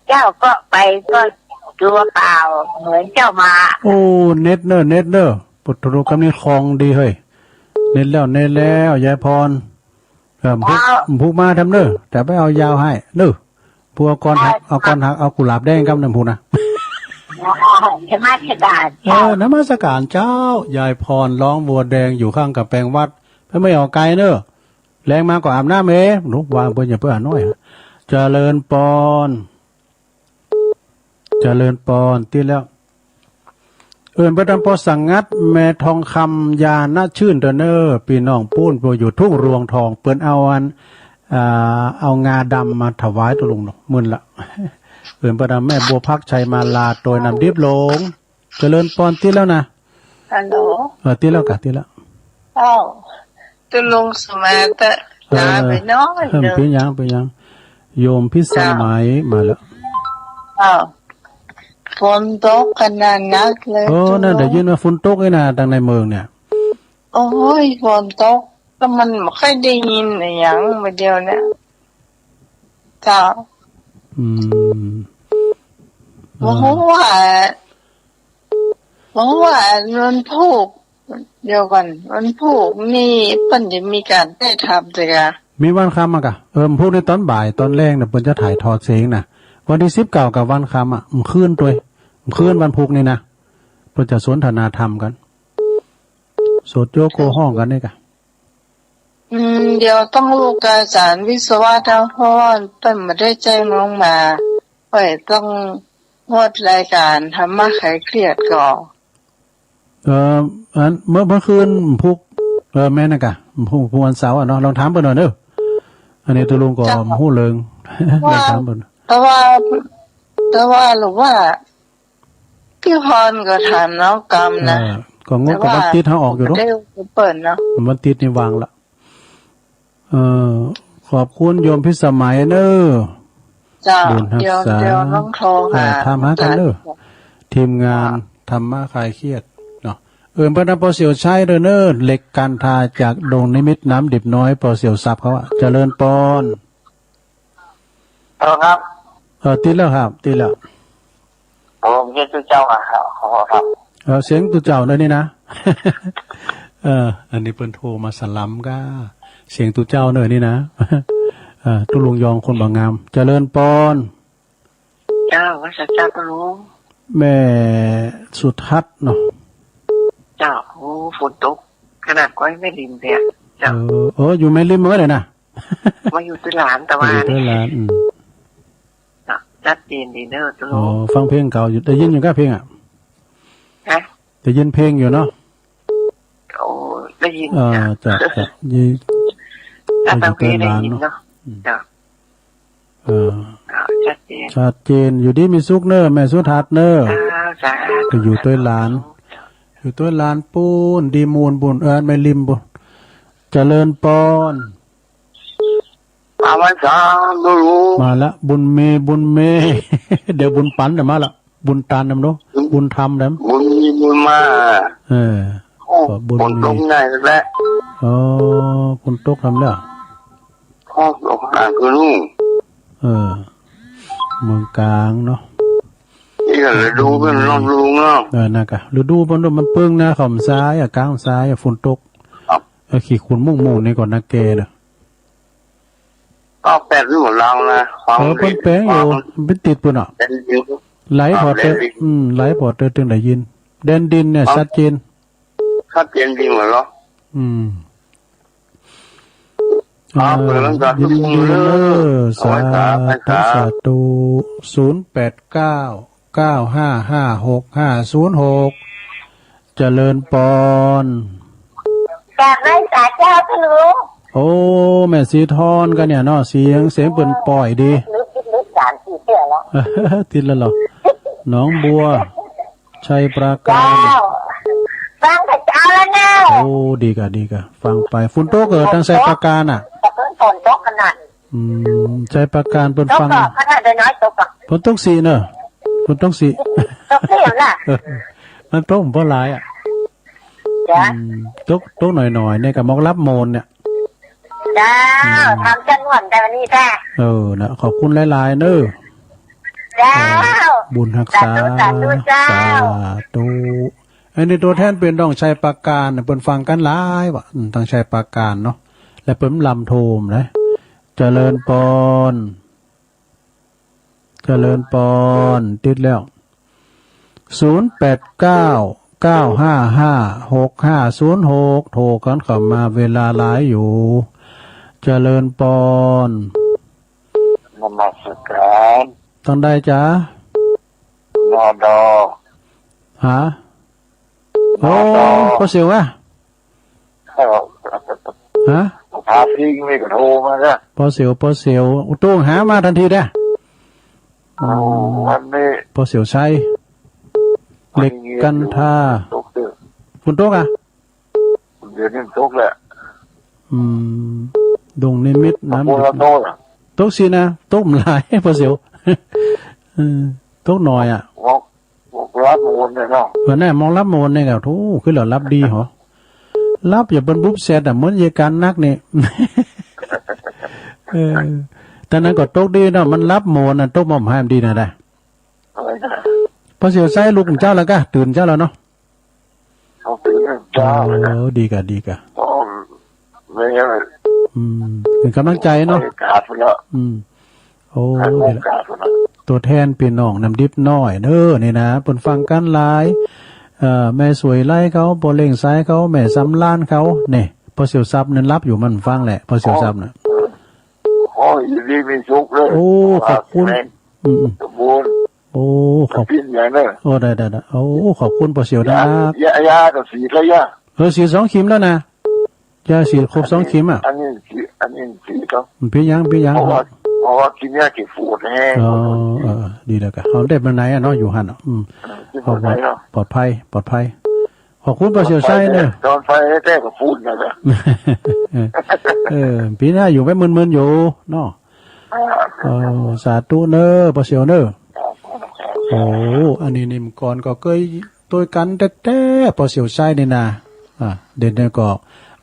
เจ้าก็ไปก็ตัวเปล่า เหมือนเจ้ามา โอ้ เน็ตเน่อ เน็ตเน่อ ปุตตะรุกรรมนี้คล่องดีเฮ้ย เน็ตแล้ว เน็ตแล้ว ยายพร เออ ผู้ เจ้า ผู้มาทำเน่อ แต่ไปเอายาวให้เน่อ ผู้เอาก้อนหัก ได้ เอาก้อนหัก เอากุหลาบแดงกำเน่อผู้นะ นมัสการ เออ เจ้า นมัสการเจ้า ยายพรร้องวัวแดงอยู่ข้างกำแพงวัด เปิ้นไม่ออกไกลเน่อ แลงมาก็อาบน้ำเอง ลูกว่าเปิ้นอย่าเปิ้นอาบน้อย เจริญปอน เจริญปอน ติดแล้ว เอิ้นไปตามป้อสังงัด แม่ทองคำ ญาณชื่น เต้อเน่อ ปี้น้องปู๊น ผู้อยู่ทุ่งรวงทอง เปิ้นเอาอัน อ่า เอางาดำมาถวายตุ๊ลุงเนาะ มื้อละ เอิ้นไปตามแม่บัวพัก ชัยมาลา โตยน้ำดิบลง เจริญปอน ติดแล้วนะ ฮัลโหล เออ ติดแล้วก่ะ ติดแล้ว อ้าว ตุ๊ลุงสมัยตะ เออ ลาไปน้อย เออ เน่อ เปิ้นหยัง เปิ้นหยัง โยมพิสมัย เจ้า มาแล้ว อ้าว ฝนตกขนาดนักเลย เออ ตุ๊ลุง นั่นได้ยินว่าฝนตกนี่นะ ตางในเมืองเนี่ย โอ้ย ฝนตก แล้วมันบ่ค่อยได้ยินอะหยัง มื้อเดียวเนี่ย เจ้า อืม บ่ฮู้ว่า บ่ฮู้ว่าวันพูก เดี๋ยวก่อน วันพูกนี่เปิ้นจะมีก๋านไต้ธรรมเตื้อกะ มีวันธรรมอะกะ เออ วันพูกนี่ตอนบ่าย ตอนแลงน่ะ เปิ้นจะถ่ายทอดเสียงน่ะ วันตี้สิบเก้ากับวันธรรมอะ เมื่อคืนตวย เมื่อคืนวันพูกนี่นะ เปิ้นจะสนทนาธรรมกั๋น สวดโยโกฮ้องกั๋นนี่กะ อืม เดี๋ยวต้องลูกอาจ๋ารย์วิศวะ เต้า เพราะว่าเปิ้นบ่ได้แจ้งลงมา ข้อยต้องงดรายก๋านธรรมะคลายเครียดก่อ เออ อัน เมื่อ เมื่อคืนพูก เออ แม่นนะกะ พูก พูกวันเสาร์อะเนาะ ลองถามเปิ้นหน่อยเน่อ อันนี้ตุ๊ลุงก็ เจ้า บ่ฮู้เรื่อง ว่า ลองถามเปิ้น แต่ว่า แต่ว่าหรือว่า ปี้พรก็ถามน้องกำนะ เออ ก็งดกับวันติดเฮาออกอยู่เนาะ แต่ว่าบ่ได้เปิ้นเนาะ วันติดนี่ว่างละ เออ ขอบคุณโยมพิสมัยเน่อ เจ้า บุญฮักษา เดี๋ยว เดี๋ยวลองโทรหา เออ ถามหากั๋นเน่อ เจ้า ทีมงาน อ่า ธรรมะคลายเครียดเนาะ เออ เปิ้นนะ ป้อเสี่ยวชัยเน่อ เหล็กกันทาจากดงนิมิตน้ำดิบน้อย ป้อเสี่ยวทรัพย์เขาอะ เจริญปอน ฮัลโหลครับ เออ ติดแล้วครับ ติดแล้ว เสียงตุ๊เจ้าอะครับ ขอ ขอโทษครับ เออ เสียงตุ๊เจ้าเน่อนี่นะ เออ อันนี้เปิ้นโทรมาสลัมก้า เสียงตุ๊เจ้าเน่อนี่นะ เออ ตุ๊ลุงยองคนบ่งาม เจริญปอน เจ้า ไหว้สาเจ้าตุ๊ลุง แม่สุทัศน์เนาะ เจ้า โอ้ ฝนตกขนาดก้อยแม่ริมเนี่ย เจ้า เออ เออ อยู่แม่ริมมาเลยนะ มาอยู่ตุ๊หลานตะวัน อยู่ตุ๊หลาน อืม เนาะ ชัดเจนดีเน่อตุ๊ลุง อ๋อ ฟังเพลงเก่าอยู่ ได้ยินอยู่ก้าเพลงอะ ฮะ ได้ยินเพลงอยู่เนาะ โอ้ ได้ยิน อ่า จ้ะ จ้ะ จ้ะ ยิน ถ้าฟังเพลงได้ยินเนาะ อืม จ้ะ เออ อ่า ชัดเจน ชัดเจน อยู่ดีมีสุขเน่อ แม่สุทัศน์เน่อ อ่า สาธุ ก็อยู่ตุ๊หลาน อยู่ตุ๊หลานปู๊น ดีมูลปู๊น เออ แม่ริมปู๊น เจริญปอน มาวันสามตุ๊ลุง มาละ บุญมี บุญมี เดี๋ยวบุญปันเดี๋ยวมาละ บุญตานนำเนาะ บุญธรรมนำ บุญมีบุญมา เออ โอ้ ขอบุญมี ฝนตกใหญ่แล้ว อ๋อ ฝนตกทำแล้ว พ่อตกหนักตุ๊ลุง เออ เมืองกลางเนาะ นี่ก็ฤดูเปิ้นเนาะตุ๊ลุงเนาะ เออ นั่นกะ ฤดูเปิ้นมันเปิ้งนะ เขาบ่าสายอะ กลางบ่าสายอะ ฝนตก ครับ เออ ขี้ขุ่นมุ่งๆ นี่ก่อนนะแกน่ะ ก็แปลกอยู่ลาวนะ ฟัง เออ เปิ้นแปลกอยู่ ฟัง มันเป็นติดปู๊นอะ เป็นอยู่ ไหลผ่อเต๊อะ แดนดิน อืม ไหลผ่อเต๊อะ ตึงได้ยิน แดนดินเนี่ย ครับ ชัดเจน ชัดเจนดีหมดเหรอ อืม ครับ อ่า เปิดแล้วจ้ะ ยินดีเน่อ เอาไว้ครับ สาธุ ไว้ครับ สาธุ ศูนย์แปดเก้า เก้าห้าห้า หกห้าศูนย์หก เจริญปอน กราบไหว้สาเจ้าตุ๊ลุง โอ้ แม่สีทอนกะเนี่ยเนาะ เสียง เสียงเปิ้นป้อยดี นึก นึก นึกสามสี่เทื่อแล้ว ติดแล้วเหรอ หนองบัว ชัยปราการ เจ้า ฟังแต่เช้าแล้วเน่อ โอ้ ดีกะ ดีกะ ฟังไป ฝนตกเออ ตังชัยปราการอะ แต่เพิ่งฝนตกขนาด อืม ชัยปราการเปิ้น ตก ฟัง ก็ขนาดน้อยๆ ตกอะ ฝนตกสิเน่อ ฝนตกสิ ตกสิล่ะ มันตกบ่หลายอะ จ้ะ อืม ตก ตกหน่อยๆ เนี่ยกะหมอกลับโมนเนี่ย เจ้า อืม ทำจนหวนแต่วันนี้จ้ะ เออ นะ ขอบคุณหลายๆ เน่อ เจ้า เออ บุญฮักษา สาธุ สาธุเจ้า สาธุ อันนี้ตั๋วแทนเปิ้นตางชัยปราการน่ะ เปิ้นฟังกั๋นหลายว่ะ อืม ตางชัยปราการเนาะ และเปิ้นลำโทมนะ เจริญปอน เจริญปอน ติดแล้ว ศูนย์แปดเก้า เก้าห้าห้า หกห้าศูนย์หก โทรกั๋นเข้ามาเวลาหลายอยู่ เจริญปอน นมัสการ ตางใดจ๊ะ นด ฮะ โอ้ นด ป้อเสียวอะ ครับ ฮะ พาพิงนี่ก็โทรมาจ้ะ ป้อเสียว ป้อเสียว โต้งหามาตันทีเด้อ โอ้ อืม วันนี้ ป้อเสียวชัย วันนี้ เหล็กกันทา ตกเด้อ ฝนตกอะ เดี๋ยวนี้ตกแหละ อืม ดงนิมิตร น้ำ ตกโพลาโนอะ ตกสินะ ตกบ่หลาย ป้อเสียว เออ ตกหน่อยอะ หมอก หมอกลับโมนเนี่ยเนาะ เออ แน่ หมอกลับโมนเนี่ยกะ โธ่ คือเหลือลับดีหรอ ลับอย่าเปิ้นบุบแซดอะ เหมือนเยากั๋นนักนี่ เออ แต่นั้นก็ตกดีเนาะ มันลับโมนน่ะ ตกบ่หายมันดีนะได้ อะไรนะ ป้อเสียวชัยลุกเจ๊าแล้วกะ ตื่นเจ๊าแล้วเนาะ เอาตื่นเจ๊าเลยนะ เออ ดีกะ ดีกะ อ๋อ ไม่ใช่ อืม เป๋นก๋ำลังใจ๋เนาะ อากาศแล้ว อืม โอ้ ให้โอกาสนะ ตั๋วแทนปี้น้องน้ำดิบน้อยเด้อนี่นะ เปิ้นฟังกั๋นหลาย เอ่อ แม่สวยไลเขา ป้อเล่งสายเขา แม่สำราญเขา นี่ ป้อเสี่ยวทรัพย์นั้นหลับอยู่ มันฟังแหละ ป้อเสี่ยวทรัพย์น่ะ ขอ ขออยู่ดีมีสุขเด้อ โอ้ ขอบคุณ อืม อืม สมบูรณ์ โอ้ ขอบ ปิ้นอย่างเด้อ โอ้ ได้ ได้ ได้ โอ้ ขอบคุณป้อเสี่ยวนะ ยา ยา ยาก็ฉีดแล้วยา เออ ฉีดสองเข็มแล้วนะ ยาฉีดครบสองเข็มอะ อันนี้ฉีด อันนี้ฉีดแล้ว มันเปียง เปียง เพราะว่า เพราะว่ากิ๋นยาแก้ปวดแฮง อ๋อ เออ ดีแล้วกะ เอาได้มาไหนอะเนาะ อยู่หั้นอะ อืม เออ กิ๋นปวดแฮงเนาะ ปลอดภัย ปลอดภัย ขอบคุณป้อเสี่ยวชัยเน่อ ตอนไปแท้ๆ ก็พูดนะจ๊ะ เออ ปี๋หน้าอยู่ไม่มึนๆ อยู่เนาะ เออ สาธุเน่อ ป้อเสี่ยวเน่อ โอ้ อันนี้นี่ก่อนก็เกย ตวยกั๋นแต๊ๆ ป้อเสี่ยวชัยนี่นา อ่า เดี๋ยวนี้ก็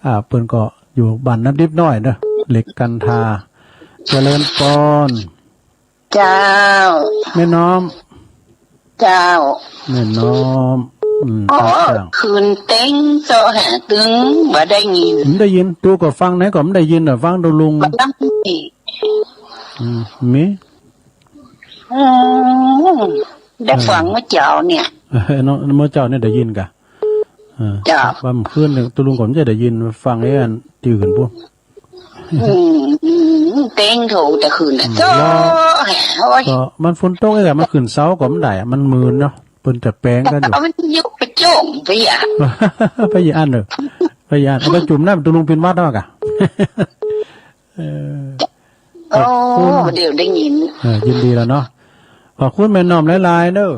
อ่า เปิ้นก็อยู่บ้านน้ำดิบน้อยเนาะ เหล็กกันทา เจริญปอน เจ้า แม่น้อม เจ้า แม่น้อม อืม โอ้ ตาจ้าง ขึ้นเต็งเจ้าหาตึงบ่ได้ยิน บ่ได้ยิน ตูก็ฟังไหนก็บ่ได้ยินน่ะ ฟังตูลุง บ่ได้ยิน อืม มี อืม ได้ฟัง เออ เมื่อเจ๊าเนี่ย เออ เนาะ เมื่อเจ๊าเนี่ยได้ยินกะ เออ เจ้า ว่าเมื่อคืนเนี่ยตูลุงก็บ่ได้ยิน ฟังไอ้อันตี้อื่นปู้น อืม อืม เต็งโถแต่คืนน่ะ อืม เจ้า แล้ว โอ้ย ก็มันฝนตกไอ้กะ มันขึ้นเสาก็บ่ได้อะ มันมืนเนาะ เปิ้นจะแปลงกั๋นอยู่ เอาวิทยุไปโจ้งไปอ่ะ ไปอีกอันเด้อ ไปอีกอัน เอาไปจุ่มน้ำตูลุงปินวัดเอากะ เออ โอ้ ขอบคุณ เดี๋ยวได้ยิน เออ ยินดีแล้วเนาะ ขอบคุณแม่น้อมหลายๆ เด้อ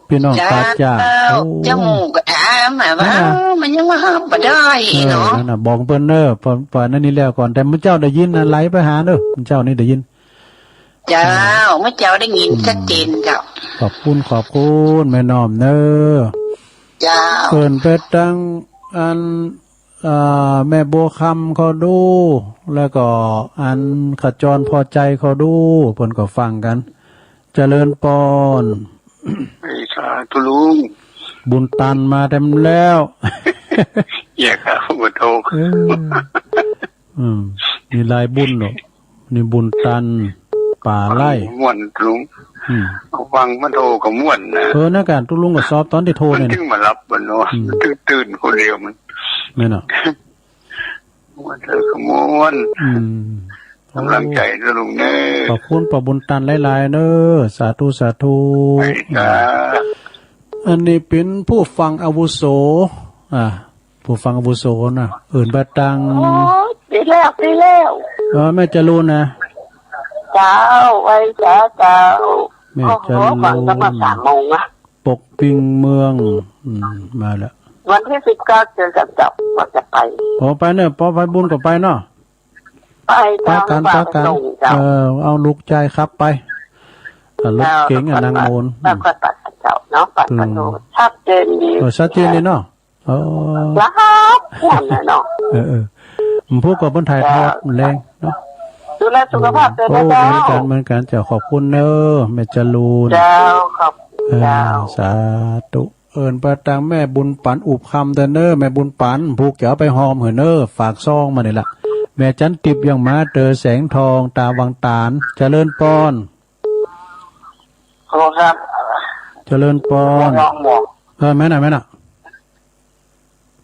ปี้น้อง เจ้า ปาดจ้า โอ้ เจ้าหมู่ก็ถามมาว่า นั่นน่ะ มันยังมาฮับบ่ได้ เออ เนาะ นั่นน่ะ บอกเปิ้นเน้อ ปอ ปอนั่นนี่แล้วก่อน แต่มื้อเจ๊าได้ยินน่ะ ไหลไปหาเน้อ มื้อเจ๊านี่ได้ยิน เจ้า เออ มื้อเจ๊าได้ยิน อืม ชัดเจนเจ้า ขอบคุณ ขอบคุณแม่น้อมเน้อ เจ้า เปิ้นไปตังอัน อ่า แม่บัวคำเขาดู แล้วก็อันขจรพอใจเขาดู เปิ้นก็ฟังกั๋น เจริญปอน สาธุลุง บุญตันมาเต็มแล้ว เยี่ยมครับ ขอโทษ เออ อืม มีหลายบุญเนาะ นี่บุญตัน ป่าไร่ ฟังม่วนลุง อืม ฟังมาโทก็ม่วนนะ เออ นั่นกะ ตูลุงก็สอบต๋อนตี้โทเนี่ย มันจึงมาหลับบ่เนาะ อืม มันจึงตื่นคนเดียวมัน แม่นเนาะ ม่วนเถอะก็ม่วน อืม ก๋ำลังใจ๋เน้อลุงเน้อ ขอบคุณป้อบุญตันหลายๆ เน้อ สาธุ สาธุ ไปจ้า อันนี้เป๋นผู้ฟังอาวุโส อ่า ผู้ฟังอาวุโสน่ะ เอิ้นบ่าตัง โอ้ย ดีแล้ว ดีแล้ว เออ แม่จรูนนะ เจ้า ไหว้สาเจ้า แม่จรูน โอ้โห ฟังตั้งแต่สามโมงอะ ปกปิงเมือง อืม มาแล้ว วันตี้สิบเก้าเจอกั๋นเจ้า ว่าจะไป อ๋อ ไปเน้อ ปอไปบุญก็ไปเนาะ ไป ปากั๋น เจ้า ปากั๋น ไปส่งเจ้า เออ เอาลูกจายขับไป อ่ะ รถเก๋งอ่ะ เจ้า นางโมน แล้วก็ตัดเจ้าเนาะ ปัดประตู อืม ชัดเจนดี เออ ชัดเจนดีเนาะ เออ ครับ ม่วนน่ะเนาะ เออ เออ ผู้ก็เปิ้นถ่ายทอด เจ้า แลงเนาะ ดูแลสุขภาพด้วยนะ โอ้ เจ้า เหมือนกั๋น เหมือนกั๋น เจ้า ขอบคุณเน้อ แม่จรูน เจ้า ขอบคุณ เออ เจ้า สาธุ เอิ้นบ่าตังแม่บุญปันอุบคำเต๊อะเน้อ แม่บุญปัน ผู้จะเอาไปฮอมหื้อเน้อ ฝากซองมานี่ละ แม่จันติบยังมาเต๋อแสงทอง ต๋าวังต๋าน เจริญปอน ฮัลโหลครับ เจริญปอน ฮัลโหล เออ แม่นน่ะ แม่นน่ะ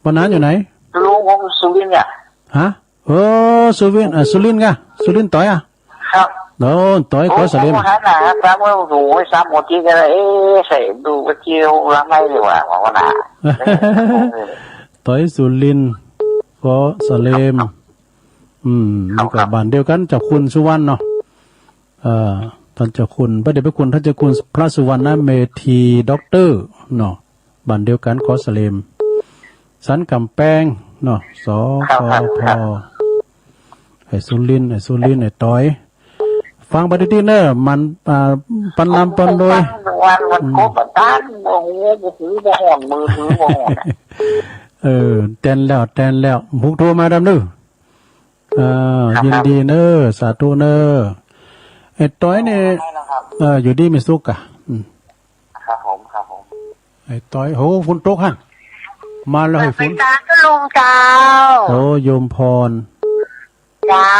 บ่าตันอยู่ไหน ลุง ผมสุรินทร์เนี่ย ฮะ เออ สุรินทร์ อ่ะ สุรินทร์กะ สุรินทร์ต๋อยอ่ะ ครับ โอ้ ต๋อย โอ้ ขอสะเลม ผมหันหน้าหาสาม โอ้โห สาม หัวจีนกันเลย เอ๊ะ ใส่ดูว่าจีนหลังไหนดีกว่า หัวหน้า ต๋อยสุรินทร์ ขอสะเลม อืม ครับ นี่ก็บ้านเดียวกั๋น เจ้าคุณสุวรรณเนาะ เอ่อ ต้านเจ้าคุณ พระเดชพระคุณต้านเจ้าคุณพระสุวรรณเมธี ด็อกเตอร์ เนาะ บ้านเดียวกั๋น ขอสะเลม สันก๋ำแปง เนาะ ส ครับ ค ครับ พ ครับ ไอ้สุรินทร์ ไอ้สุรินทร์ ไอ้ต๋อย ฟังไปตี้ๆ เน้อ มัน อ่า ปันลำปันโดย ฟังวัน วันครบ อืม อาจารย์ โอ้โห มือถือบ่ฮ้อน มือถือบ่ฮ้อน เออ แตนแล้ว แตนแล้ว ผู้โทรมาดำดื้อ อ่า ครับ ยินดีเน้อ สาธุเน้อ ไอ้ต๋อยนี่ อ๋อ ไม่นะครับ เออ อยู่ดีมีสุขกะ อืม ครับผม ครับผม ไอ้ต๋อย โห ฝนตกหั่น มาแล้ว เออ ไอ้ฝน เป๋นตาเจ้าลุงเจ้า โอ้ โยมพร เจ้า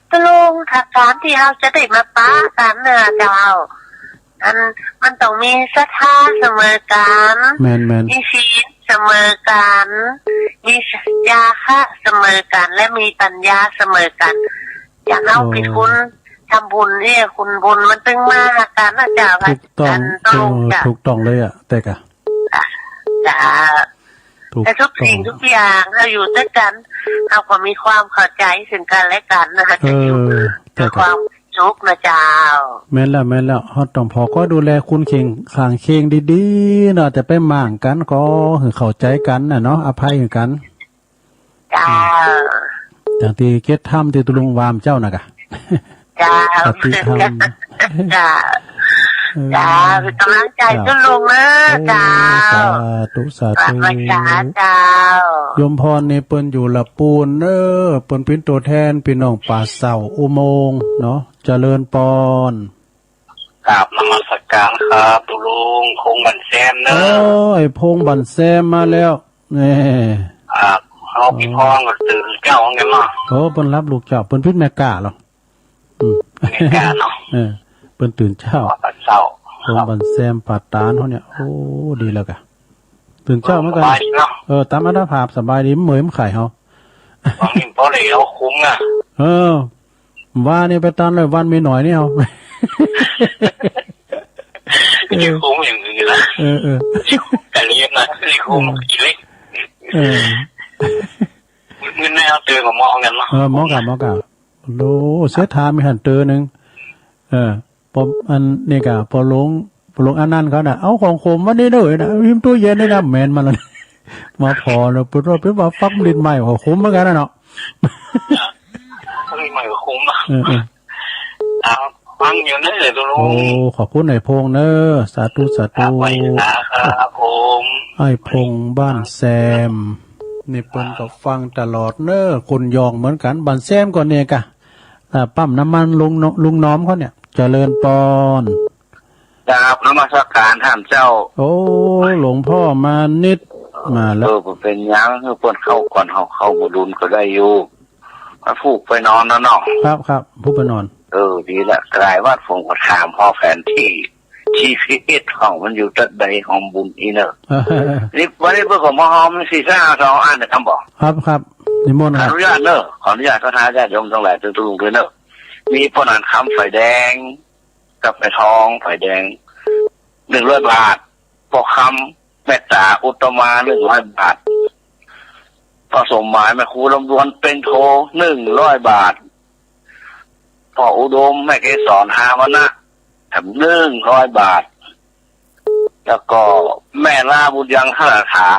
เจ้าลุง ถ้าก๋านตี้เฮาจะได้มาปะกั๋นเน่อเจ้า อัน มันต้องมีศรัทธาเสมอกั๋น แม่นๆ มีศีลเสมอกั๋น มีจาคะเสมอกั๋น และมีปัญญาเสมอกั๋น อย่างเฮา โอ้ เป๋นคนทำบุญเนี่ย คนบุญมันตึงมาหากั๋นนะเจ้า ถูกต้อง อาจารย์ เออ เจ้า ถูกต้องเลยอะ แต่กะ จ้ะ ถูกต้อง แต่ทุกสิ่งทุกอย่าง เฮาอยู่ตวยกั๋น เฮาก็มีความเข้าใจ๋ซึ่งกั๋นและกั๋นนะคะ เออ จะอยู่ เจ้า ด้วยความสุขนะเจ้า แม่นแล้ว แม่นแล้ว เฮาต้องผ่อคอยดูแลคุณเข่ง ข้างเคียงดีๆ เนาะ จะไปม่างกั๋นก็หื้อเข้าใจ๋กั๋นน่ะเนาะ อภัยหื้อกั๋น เจ้า อย่างตี้เกตธรรมตี้ตุ๊ลุงว่าเจ้าน่ะกะ เจ้า คติธรรม เจ้า เออ เจ้า เป๋นก๋ำลังใจ๋ เจ้า ตุ๊ลุงเน้อ โอ้ เจ้า สาธุ สาธุ นมัสก๋านเจ้า โยมพรนี่เปิ้นอยู่ละปูนเน้อ เปิ้นเป๋นตั๋วแทนปี้น้องป่าเศร้าอุโมงค์เนาะ เจริญปอน กราบนมัสก ก๋านครับ ตุ๊ลุง พงษ์บ้านแซมเนอะ โอ้ ไอ้พงษ์บ้านแซมมาแล้ว แหม ครับ เฮาปี้พ่องก็ตื่นเจ๊าเหมือนกั๋นเนาะ โอ้ เปิ้นฮับลูกเจ๊า เปิ้นปิ๊ดแม่ก้าเหรอ อืม แม่ก้าเนาะ เออ เปิ้นตื่นเจ๊า อ๋อ เจ๊า พงษ์บ้านแซมป่าตาดเฮาเนี่ย โอ้ ดีแล้วก่ะ ตื่นเจ๊าเหมือนกั๋น สบายดีเนาะ เออ ต๋ามอัตภาพสบายดี บ่เมื่อยบ่ไข้เฮา หวังนี่พอได้เอาคุ้มนะ เออ ว่านี่ไปตันเลยวันมีหน่อยนี่เอา จะคุ้มอย่างอื่นละ เออ เออ แต่เลี้ยงนะ จะคุ้ม เออ กี่เล็ก เออ มื้อแน่เอาเจอกับหมอกันเนาะ เออ หมอกับ หมอกับ โอ้ เสียทานมีหันเตอหนึ่ง เออ ปอ อันนี้ก่ะ ปอหลวง ปอหลวงอานันต์เขาน่ะ เอาของขมมานี่เด้อนะ หิ้มตู้เย็นนี่นะ แม่นมาแล้ว มาผ่อแล้ว เปิ้นว่า เปิ้นว่าฟักลิ้นใหม่ ของขมเหมือนกั๋นนะเนาะ ลิ้นใหม่ก็ขมอ่ะ เออ เออ เอาฟังอยู่นะเออ ตุ๊ลุง โอ้ ขอบคุณไอ้พงษ์เนอะ สาธุ สาธุ ครับ ไหว้สาครับผม ไอ้พงษ์บ้านแซม นี่เปิ้นก็ฟังตลอดเนอะ คนยองเหมือนกั๋น บ้านแซมก็เนี่ยก่ะ อ่า ปั๊มน้ำมันลุงน- ลุงน้อมเขาเนี่ย เจริญปอน กราบนมัสการต้านเจ้า โอ้ หลวงพ่อมานิด มาแล้ว เออ บ่เป๋นหยัง เปิ้นเข้าก่อน เฮาเข้าบ่ดุลก็ได้อยู่ ก็พูกไปนอนนะเนาะ ครับ ครับ พูกไปนอน เออ ดีละ ก๋ายวัดผมก็ถามพ่อแผนที่ จีพีเอส ของมันอยู่ตั๊ดใดของบุญอี้เนอะ นี่วันนี้เปิ้นก็มาฮอมสี่ห้าสองอันนะ กำบ่ ครับ ครับ นิมนต์ครับ ขออนุญาตเนอะ ขออนุญาตศรัทธาญาติโยมตังหลายตุ๊ลุงด้วยเนอะ มีป้อหนานคำฝ่ายแดง กับแม่ทองฝ่ายแดง หนึ่งร้อยบาท ป้อคำเมตตาอุตตมา หนึ่งร้อยบาท ป้อสมหมายแม่ครูลำดวนเพ็งโท หนึ่งร้อยบาท ป้ออุดมแม่เกสร หาวรรณะ แถม หนึ่งร้อยบาท แล้วก็แม่ลาบุญยัง ทะละถา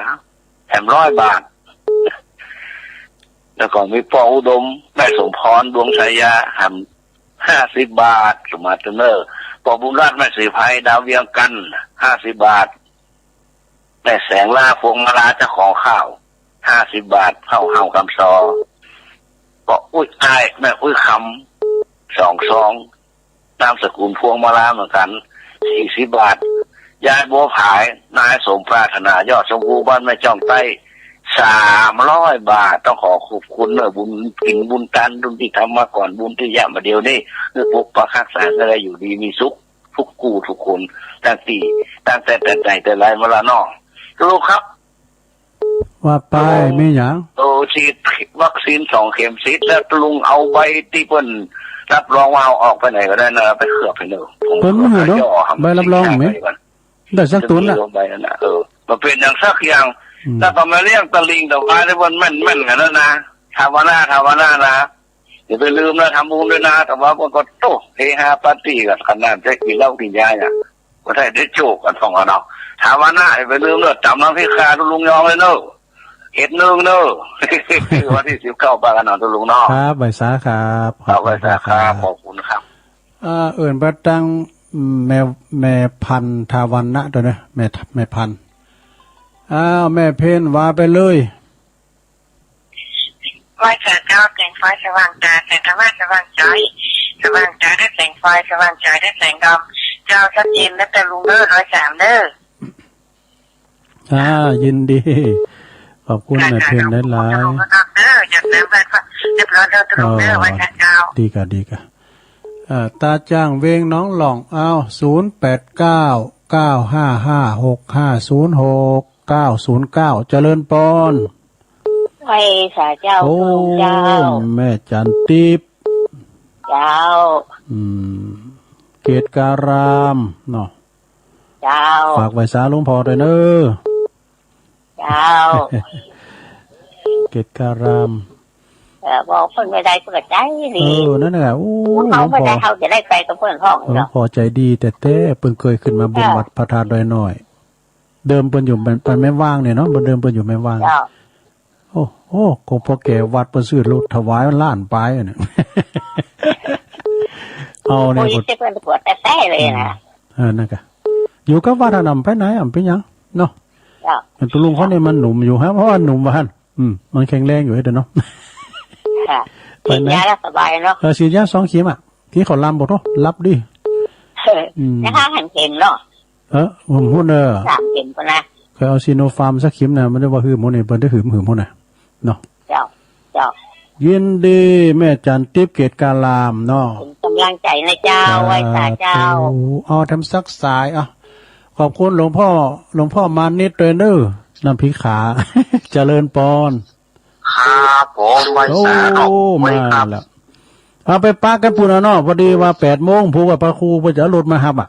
แถม ร้อยบาท แล้วก็มีป้ออุดม แม่สมพร ดวงชัยยา แถม ห้าสิบบาท สมมาเตอร์เนอร์ ป้อบุญรัตน์ แม่ศรีไพร ดาวเวียงจันทน์ ห้าสิบบาท แม่แสงล่า พวงมาลา เจ้าของข้าว ห้าสิบบาท เผ่าเฮาคำซอ ป้ออุ๊ยอ้าย แม่อุ๊ยคำ สองซอง นามสกุลพวงมาลาเหมือนกั๋น สี่สิบบาท ยายบัวผาย นายสมปรารถนา ยอดชมพู บ้านแม่จ้องใต้ สามร้อยบาท ต้องขอขอบคุณเนอะ บุญกิ๋นบุญตัน บุญตี้ทำมาก่อน บุญตี้ยะมาเดี๋ยวนี้ เพื่อปกปักฮักษาให้ได้อยู่ดีมีสุข ทุกกู้ทุกคน ตั้งตี้ ตั้งแต่แต่ไหนแต่ไรมาละเนาะ ลูกครับ ว่าไป โอ้ มีหยัง โอ้ ฉีดวัคซีนสองเข็ม ฉีดแล้วลุงเอาใบตี้เปิ้นรับรองว่าเอาออกไปไหนก็ได้นะ ไปเคือบไปเนอะ ผม เปิ้นบ่หื้อเนาะ ขอ ใบรับรอง สินค้า มี ไปก่อน ได้สักตัวน่ะ ใบนั้นน่ะ เออ มันเป๋นอย่างสักอย่าง อืม แล้วก็มาเลี้ยงตะลิงตะวาได้เปิ้นแม่นๆ กั๋นแล้วนะ ทาวนา ทาวนานะ อย่าไปลืมนะ ทำบุญด้วยนะ แต่ว่ามันก็โต้ เฮฮาปาร์ตี้กั๋น ขนาดจะกิ๋นเหล้ากิ๋นยาเนี่ย ก็ได้ ได้โจกกั๋นสองคนเนาะ ทาวนา อย่าไปลืมเนอะ ต๋ำน้ำพริกข่าตุ๊ลุงยองเลยเนอะ เห็ดนึ่งเนอะ วันตี้สิบเก้า ปากั๋นเนาะตุ๊ลุงเนาะ ครับ ไหว้สาครับ ครับ ไหว้สาครับ ขอบคุณครับ อ่า เอิ้นไปตังแม่ แม่พันธุ์ทาวนะ โตนะ แม่ แม่พันธุ์ อ้าว แม่เพ็ญ ว่าไปเลย ไหว้สาเจ้า แสงไฟสว่างตา แสงธรรมะสว่างใจ๋ สว่างตาด้วยแสงไฟ สว่างใจ๋ด้วยแสงธรรม เจ้า ชัดเจนแล้วเจ้าลุงเด้อ ร้อยสามเด้อ อ่า ยินดี ขอบคุณแม่เพ็ญหลายๆ เจ้าลุงเด้อ จัดน้ำไหว้พระเรียบร้อยเด้อ เจ้าลุงเด้อ อ๋อ ไหว้สาเจ้า ดีก่ะ ดีก่ะ อ่า ตาจ้างเวงหนองหล่อง อ้าว ศูนย์แปดเก้า เก้าห้าห้า หกห้าศูนย์หก เก้าศูนย์เก้า เจริญปอน ไหว้สาเจ้า โอ้ เจ้า แม่จันทิพย์ เจ้า อืม เกตการามเนาะ เจ้า ฝากไหว้สาหลวงพ่อด้วยเนอะ เจ้า เกตการาม เออ บอกเปิ้นบ่ได้ เปิ้นก็ใจ๋ดี เออ นั่นแหละ โอ้ เฮาบ่ได้ หลวงพ่อ เฮาจะได้ไปกับเปิ้นพ่อง หลวงพ่อใจ๋ดีแต๊ๆ เปิ้นเกยขึ้นมาบุญวัดพระธาตุดอยน้อย เดิมเปิ้นอยู่บ้านแม่วางเนี่ยเนาะ เดิมเปิ้นอยู่แม่วาง เจ้า โอ้ โอ้ ก็พอแก่วัดเปิ้นซื้อรถถวายล้านปลายอะเนี่ย เอาเนี่ย โอ้ย เปิ้น เปิ้นปวดแต๊ๆ เลยนะ อืม เออ นั่นกะ อยู่กับวัดอะ บ่ไปไหนอะ บ่เป๋นหยังเนาะ เจ้า ตุ๊ลุงเขาเนี่ยมันหนุ่มอยู่ฮะ เพราะว่าหนุ่มว่าหั่น อืม มันแข็งแรงอยู่เด้อเนาะ ค่ะ ไปไหน ฉีดยาแล้วสบายเนาะ เออ ฉีดยาสองเข็มอะ ตี้เขาลำบ่โทษ หลับดี อืม นะคะ หันเข็มเนาะ เออ ผมพูดเนอะ สามเข็มก็นะ เคยเอาซิโนฟาร์มสักเข็มนะ มันได้ว่าหืมหมดนี่ เปิ้นได้หืม หืมหมดนะ เนาะ เจ้า เจ้า ยินดี แม่จันทิพย์เกตการามเนาะ เป๋นก๋ำลังใจ๋นะเจ้า สาธุ ไหว้สาเจ้า เอาแถมสักสาย อ่ะ ขอบคุณหลวงพ่อ หลวงพ่อมานิตรตวยเน้อ น้ำพริกขา เจริญปอน ครับผม ไหว้สา โอ้ ขอบคุณครับ มาแล้ว เอาไปปะกั๋นปู้นน่ะเนาะ พอดีว่าแปดโมง ผมว่าพระครูเปิ้นจะเอารถมาฮับอ่ะ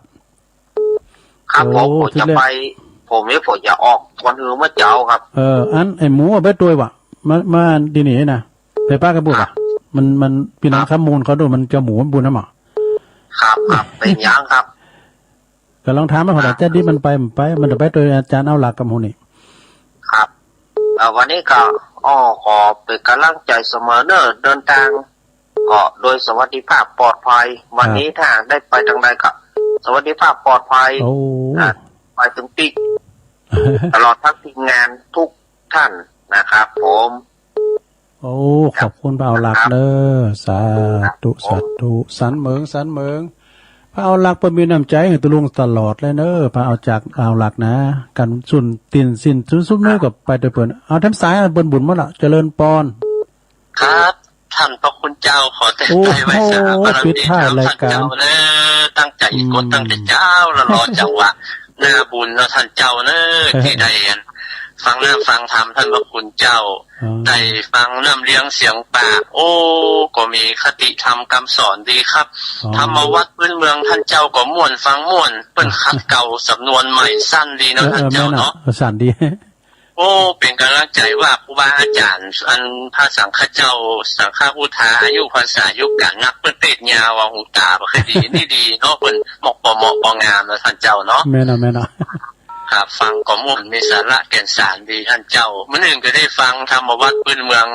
ครับผม โอ้ ผมจะไป ทีแรก ผมนี่ผมจะออกวันอื่นเมื่อเจ๊าครับ เออ อันไอ้หมูเอาไปตวยว่ะ มา มาตี้นี่นะ ไปปะกั๋นปู้นว่ะ ครับ มัน มัน ปี้น้อง ครับ คำมูลเขาดู มันจะหมูมันปู้นนะหมอ ครับ ครับ เป๋นหยังครับ ก็ลองถามมันก่อน อาจารย์ดิมันไป มันไป มันจะไปตวยอาจารย์เอาหลักกับหมู่นี่ ครับ เอ่อ วันนี้ก็ อ้อ ขอเป๋นก๋ำลังใจ๋เสมอเน้อ เดินตาง ก็โดยสวัสดิภาพปลอดภัย วันนี้ ครับ ถ้าได้ไปตางใดก็ สวัสดิภาพปลอดภัย โอ้ อ่ะ ไปเถิงปิ๊ก ตลอดตึงทีมงานกู้ต้านนะครับผม โอ้ ครับ ขอบคุณป้าเอาหลักเน้อ สาธุ ครับผม สาธุ สันเหมิง สันเหมิง ป้าเอาหลักเปิ้นมีน้ำใจ๋หื้อตุ๊ลุงตลอดเลยเน้อ ป้าเอาจาก เอาหลักนะ กั๋นสุน ตี้นสิ้นสุด สุดเน้อ ครับ ก็ไปตวยเปิ้น เอาแถมสาย เปิ้นบุญหมดละ เจริญปอน ครับ ต้านพระคุณเจ้า ขอแต้มใต้ไหว้สา โอ้โห บารมี ปิดท้ายรายก๋าน เจ้าเน้อ ตั้งใจ๋กด อืม ตั้งใจ๋เจ๊า แล้วรอจังหวะ หน้าบุญเนาะต้านเจ้าเน้อ ตี้ได้อัน ฟังเรื่องฟังธรรมต้านพระคุณเจ้า อ๋อ ได้ฟังน้ำเลี้ยงเสียงปาก โอ้ ก็มีคติธรรมกำสอนดีครับ อ๋อ ธรรมวัตรพื้นเมืองต้านเจ้าก็ม่วนฟังม่วน เปิ้นขัดเกลาสำนวนใหม่สั้นดีเนาะ เออ เออ ต้านเจ้าเนาะ แม่นอะ สั้นดี โอ้ เป๋นก๋ำลังใจ๋ว่าครูบาอาจ๋ารย์ อันพระสังฆเจ้า สังฆอุทา อายุพรรษายุคก๋านนัก เปิ้นเตศน์ยาวอะ หูต๋าบ่ค่อยดี นี่ดีเนาะ เปิ้นเหมาะ ปอเหมาะปองามเนาะต้านเจ้าเนาะ แม่นอะ แม่นอะ ครับ ฟังก็ม่วน มีสาระแก่นสารดีต้านเจ้า มื้อนึ่งก็ได้ฟังธรรมวัตรพื้นเมือง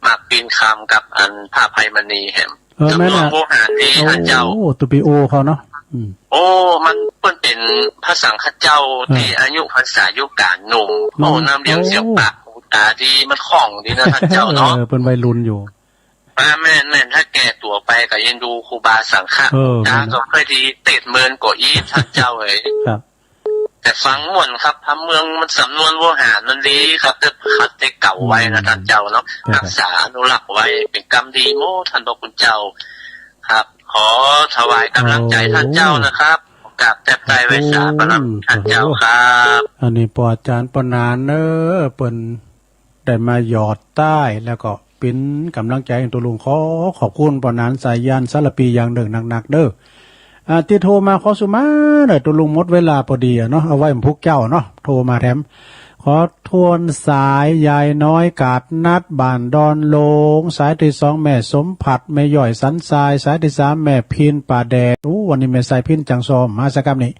หมากปีนคำกับอันพระอภัยมณีแหม เออ แม่นอะ สำนวนโวหารดีต้านเจ้า โอ้ ตูปิโอเขาเนาะ อืม โอ้ มันเปิ้นเป๋นพระสังฆเจ้า เออ ตี้อายุพรรษายุคก๋านหนุ่ม หนุ่ม โอ้ น้ำเลี้ยงเสียงปาก โอ้ หูต๋าดี มันคล่องดีนะต้านเจ้าเนาะ เออ เปิ้นวัยรุ่นอยู่ อ่า แม่น แม่น ถ้าแก่ตั๋วไปก็เอ็นดูครูบาสังฆะ เออ ต๋า แม่น ก็ค่อยดี เตศน์เมินก็อี้ ต้านเจ้าเอ๋ย ครับ แต่ฟังม่วนครับ ธรรมเมืองมันสำนวนโวหารมันดีครับ แต่ขัดแต่เกลาไว้นะ อืม ต้านเจ้าเนาะ ครับ รักษาอนุรักษ์ไว้ เป๋นกรรมดีโม้ ต้านพระคุณเจ้า ครับ ขอถวายก๋ำลังใจ๋ต้านเจ้านะครับ กราบแต้มใต้ไหว้สา ขอบคุณ บารมีต้านเจ้าครับ อันนี้ป้ออาจ๋ารย์ป้อหนานเน้อ เปิ้นได้มาหยอดใต้ แล้วก็เป๋นก๋ำลังใจ๋หื้อตุ๊ลุง ขอขอบคุณป้อหนานสายัณ สารภี อย่างเนิ่งนักๆ เน้อ อ่า ตี้โทรมาขอสุมาเน้อตุ๊ลุง หมดเวลาปอดีอะเนาะ เอาไว้วันพุธเจ้าเนาะ โทรมาแถม ขอทวนสาย ยายน้อยกาดนัด บ้านดอนโลง สายตี้สอง แม่สมผัด แม่ย้อยสันทราย สายตี้สาม แม่พินป่าแดด อู้ วันนี้แม่สายพินจังซอม มาสักกำนี้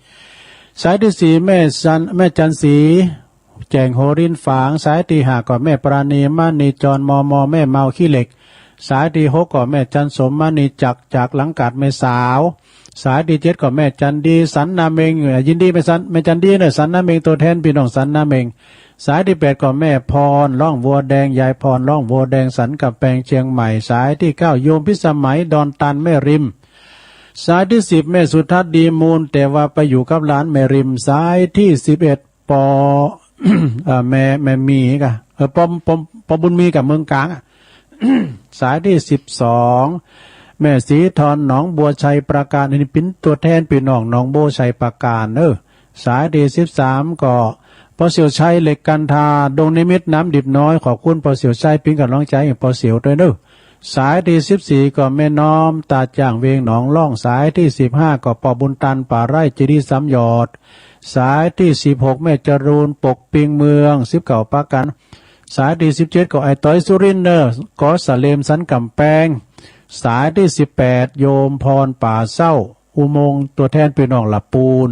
สายตี้สี่ แม่สัน แม่จันทร์ศรี แจ่งโหรินฝาง สายตี้ห้าก็แม่ปราณี มณีจร มม แม่เมาขี้เหล็ก สายตี้หกก็แม่จันทร์สม มณีจักร จากหลังกาดแม่สาว สายตี้เจ็ดก็แม่จันดี สันนาเม็ง เอ่อ ยินดีแม่สัน แม่จันดีเน้อ สันนาเม็ง ตั๋วแทนปี้น้องสันนาเม็ง สายตี้แปดก็แม่พร ร้องวัวแดง ยายพร ร้องวัวแดง สันกำแปง เจียงใหม่ สายตี้เก้า โยมพิสมัย ดอนตัน แม่ริม สายตี้สิบ แม่สุทัศน์ ดีมูล แต่ว่าไปอยู่กับหลานแม่ริม สายตี้สิบเอ็ด ปอ เอ่อ แม่ แม่มีกะ เอ่อ ปอ ปอ ปอบุญมีกับเมืองกลางอะ สายตี้สิบสอง แม่ศรีทร หนองบัวชัยปราการ อันนี้เป๋นตั๋วแทนปี้น้องหนองบัวชัยปราการเน้อ สายตี้สิบสาม ก็ป้อเสี่ยวชัย เหล็กกันทา ดงนิมิตร น้ำดิบน้อย ขอบคุณป้อเสี่ยวชัย เป๋นก๋ำลังใจ๋หื้อป้อเสี่ยวตวยเน้อ สายตี้สิบสี่ ก็แม่น้อม ตาจ้าง เวียงหนองล่อง สายตี้สิบห้า ก็ป้อบุญตัน ป่าไร่ เจดีย์สามหยอด สายตี้สิบหก แม่จรูน ปกปิงเมือง สิบเก้า ปราการ สายตี้สิบเจ็ด ก็ไอ้ต๋อยสุรินทร์เน้อ กอสะเลม สันกำแปง สายตี้สิบแปด โยมพร ป่าเศร้า อุโมงค์ ตั๋วแทนปี้น้องละปูน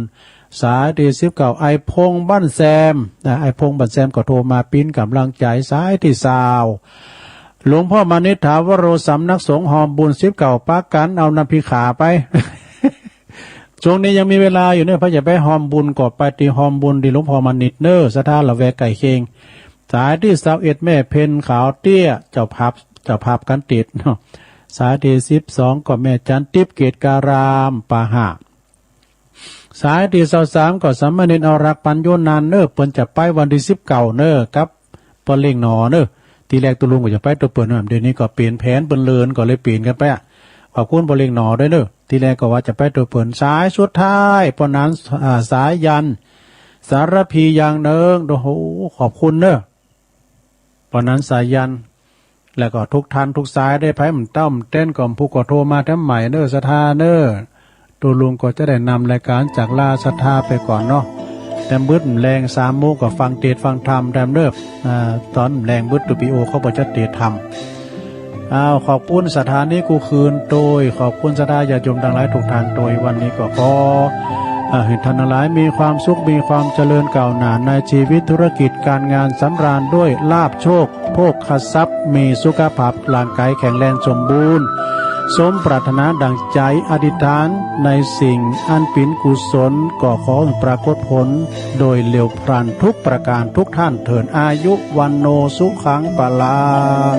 สายตี้สิบเก้า ไอ้พงษ์บ้านแซม นะ ไอ้พงษ์บ้านแซมก็โทรมาเป๋นก๋ำลังใจ๋ สายตี้ซาว หลวงพ่อมานิตร ถาวโร สำนักสงฆ์ฮอมบุญ สิบเก้า ปราการ เอาน้ำพริกขาไป ช่วงนี้ยังมีเวลาอยู่เน้อ ใผจะไปฮอมบุญก็ไปตี้ฮอมบุญตี้หลวงพ่อมานิตรเน้อ ศรัทธาละแวกใก้เคียง สายตี้ซาวเอ็ด แม่เพ็ญขาวเตี้ย เจ้าภาพ เจ้าภาพขันติดเนาะ สายตี้สิบสอง ก็แม่จันทิพย์เกตการาม ป่าห้า สายตี้ซาวสามก็สามเณรเอารักปัญโญนานเน่อ เปิ้นจะไปวันตี้สิบเก้าเน่อ กับป้อเล็งหน่อเน่อ ตี้แรกตุ๊ลุงก็จะไปตวยเปิ้น เดี๋ยวนี้ก็เปลี่ยนแผนเปิ้นเลิน ก็เลยเปลี่ยนกั๋นไปอะ ขอบคุณป้อเล็งหน่อตวยเน่อ ตี้แรกก็ว่าจะไปตวยเปิ้น สายสุดท้าย ป้อหนาน อ่า สายัณ สารภีอย่างเนิ่ง โอ้โห ขอบคุณเน่อ ป้อหนานสายัณ แล้วก็ทุกท่านทุกสายได้ ใผบ่เต้นบ่เต้นก็ ผู้ก็โทรมาแถมใหม่เน่อ ศรัทธาเน่อ ตุ๊ลุงก็จะได้นำรายก๋านจากลาศรัทธาไปก่อนเนาะ แถมบึดแลงสามโมงก็ฟังเตสน์ฟังธรรมแถมเน่อ อ่า ต๋อนแลงบึดสตูดิโอเขาก็จะเตสน์ธรรม อ้าว ขอบคุณศรัทธานี้กู้คืนตวย ขอบคุณศรัทธาญาติโยมตังหลายกู้ท่านตวย วันนี้ก็ขอ อ่า หื้อท่านตังหลายมีความสุข มีความเจริญก้าวหน้าในชีวิตธุรกิจก๋านงาน สำราญด้วยลาภโชค โภคทรัพย์ มีสุขภาพร่างก๋ายแข็งแรงสมบูรณ์ สมปรารถนาดั่งใจ๋ อธิษฐานในสิ่งอันเป๋นกุศล ก็ขอหื้อปรากฏผลโดยเร็วพลันทุกประก๋านทุกท่านเถิด อายุ วัณโณ สุขัง พลัง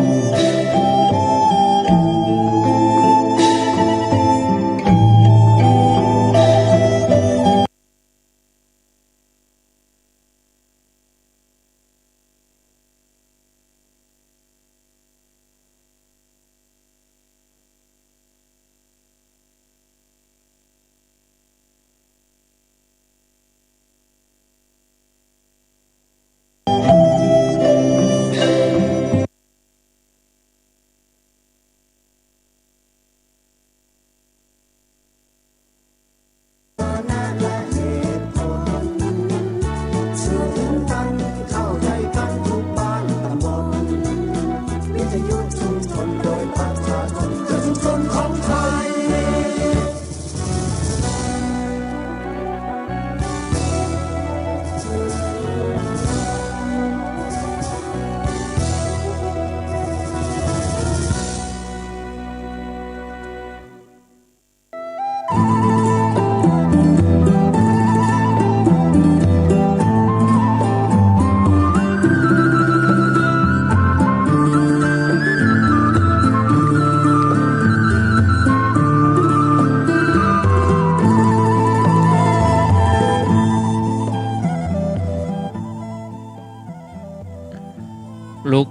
ลุก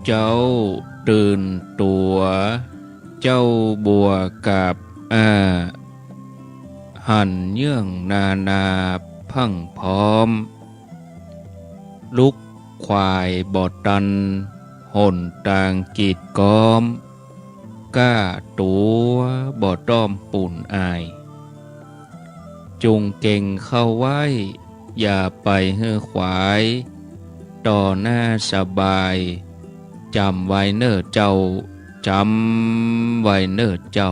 เจ้าตื่นตั๋ว เจ้าบัวกาบอ้า หันเยื่องนานาพรั่งพร้อม ลุกขวายบ่ตัน หนตางกีดก๊อม ก้าตั๋วบ่ต้อมปูนอาย จุ่งเก่งเข้าไว้ อย่าไปหื้อขวาย ต่อหน้าสบาย จ๋ำไว้เน่อเจ้า จ๋ำไว้เน่อเจ้า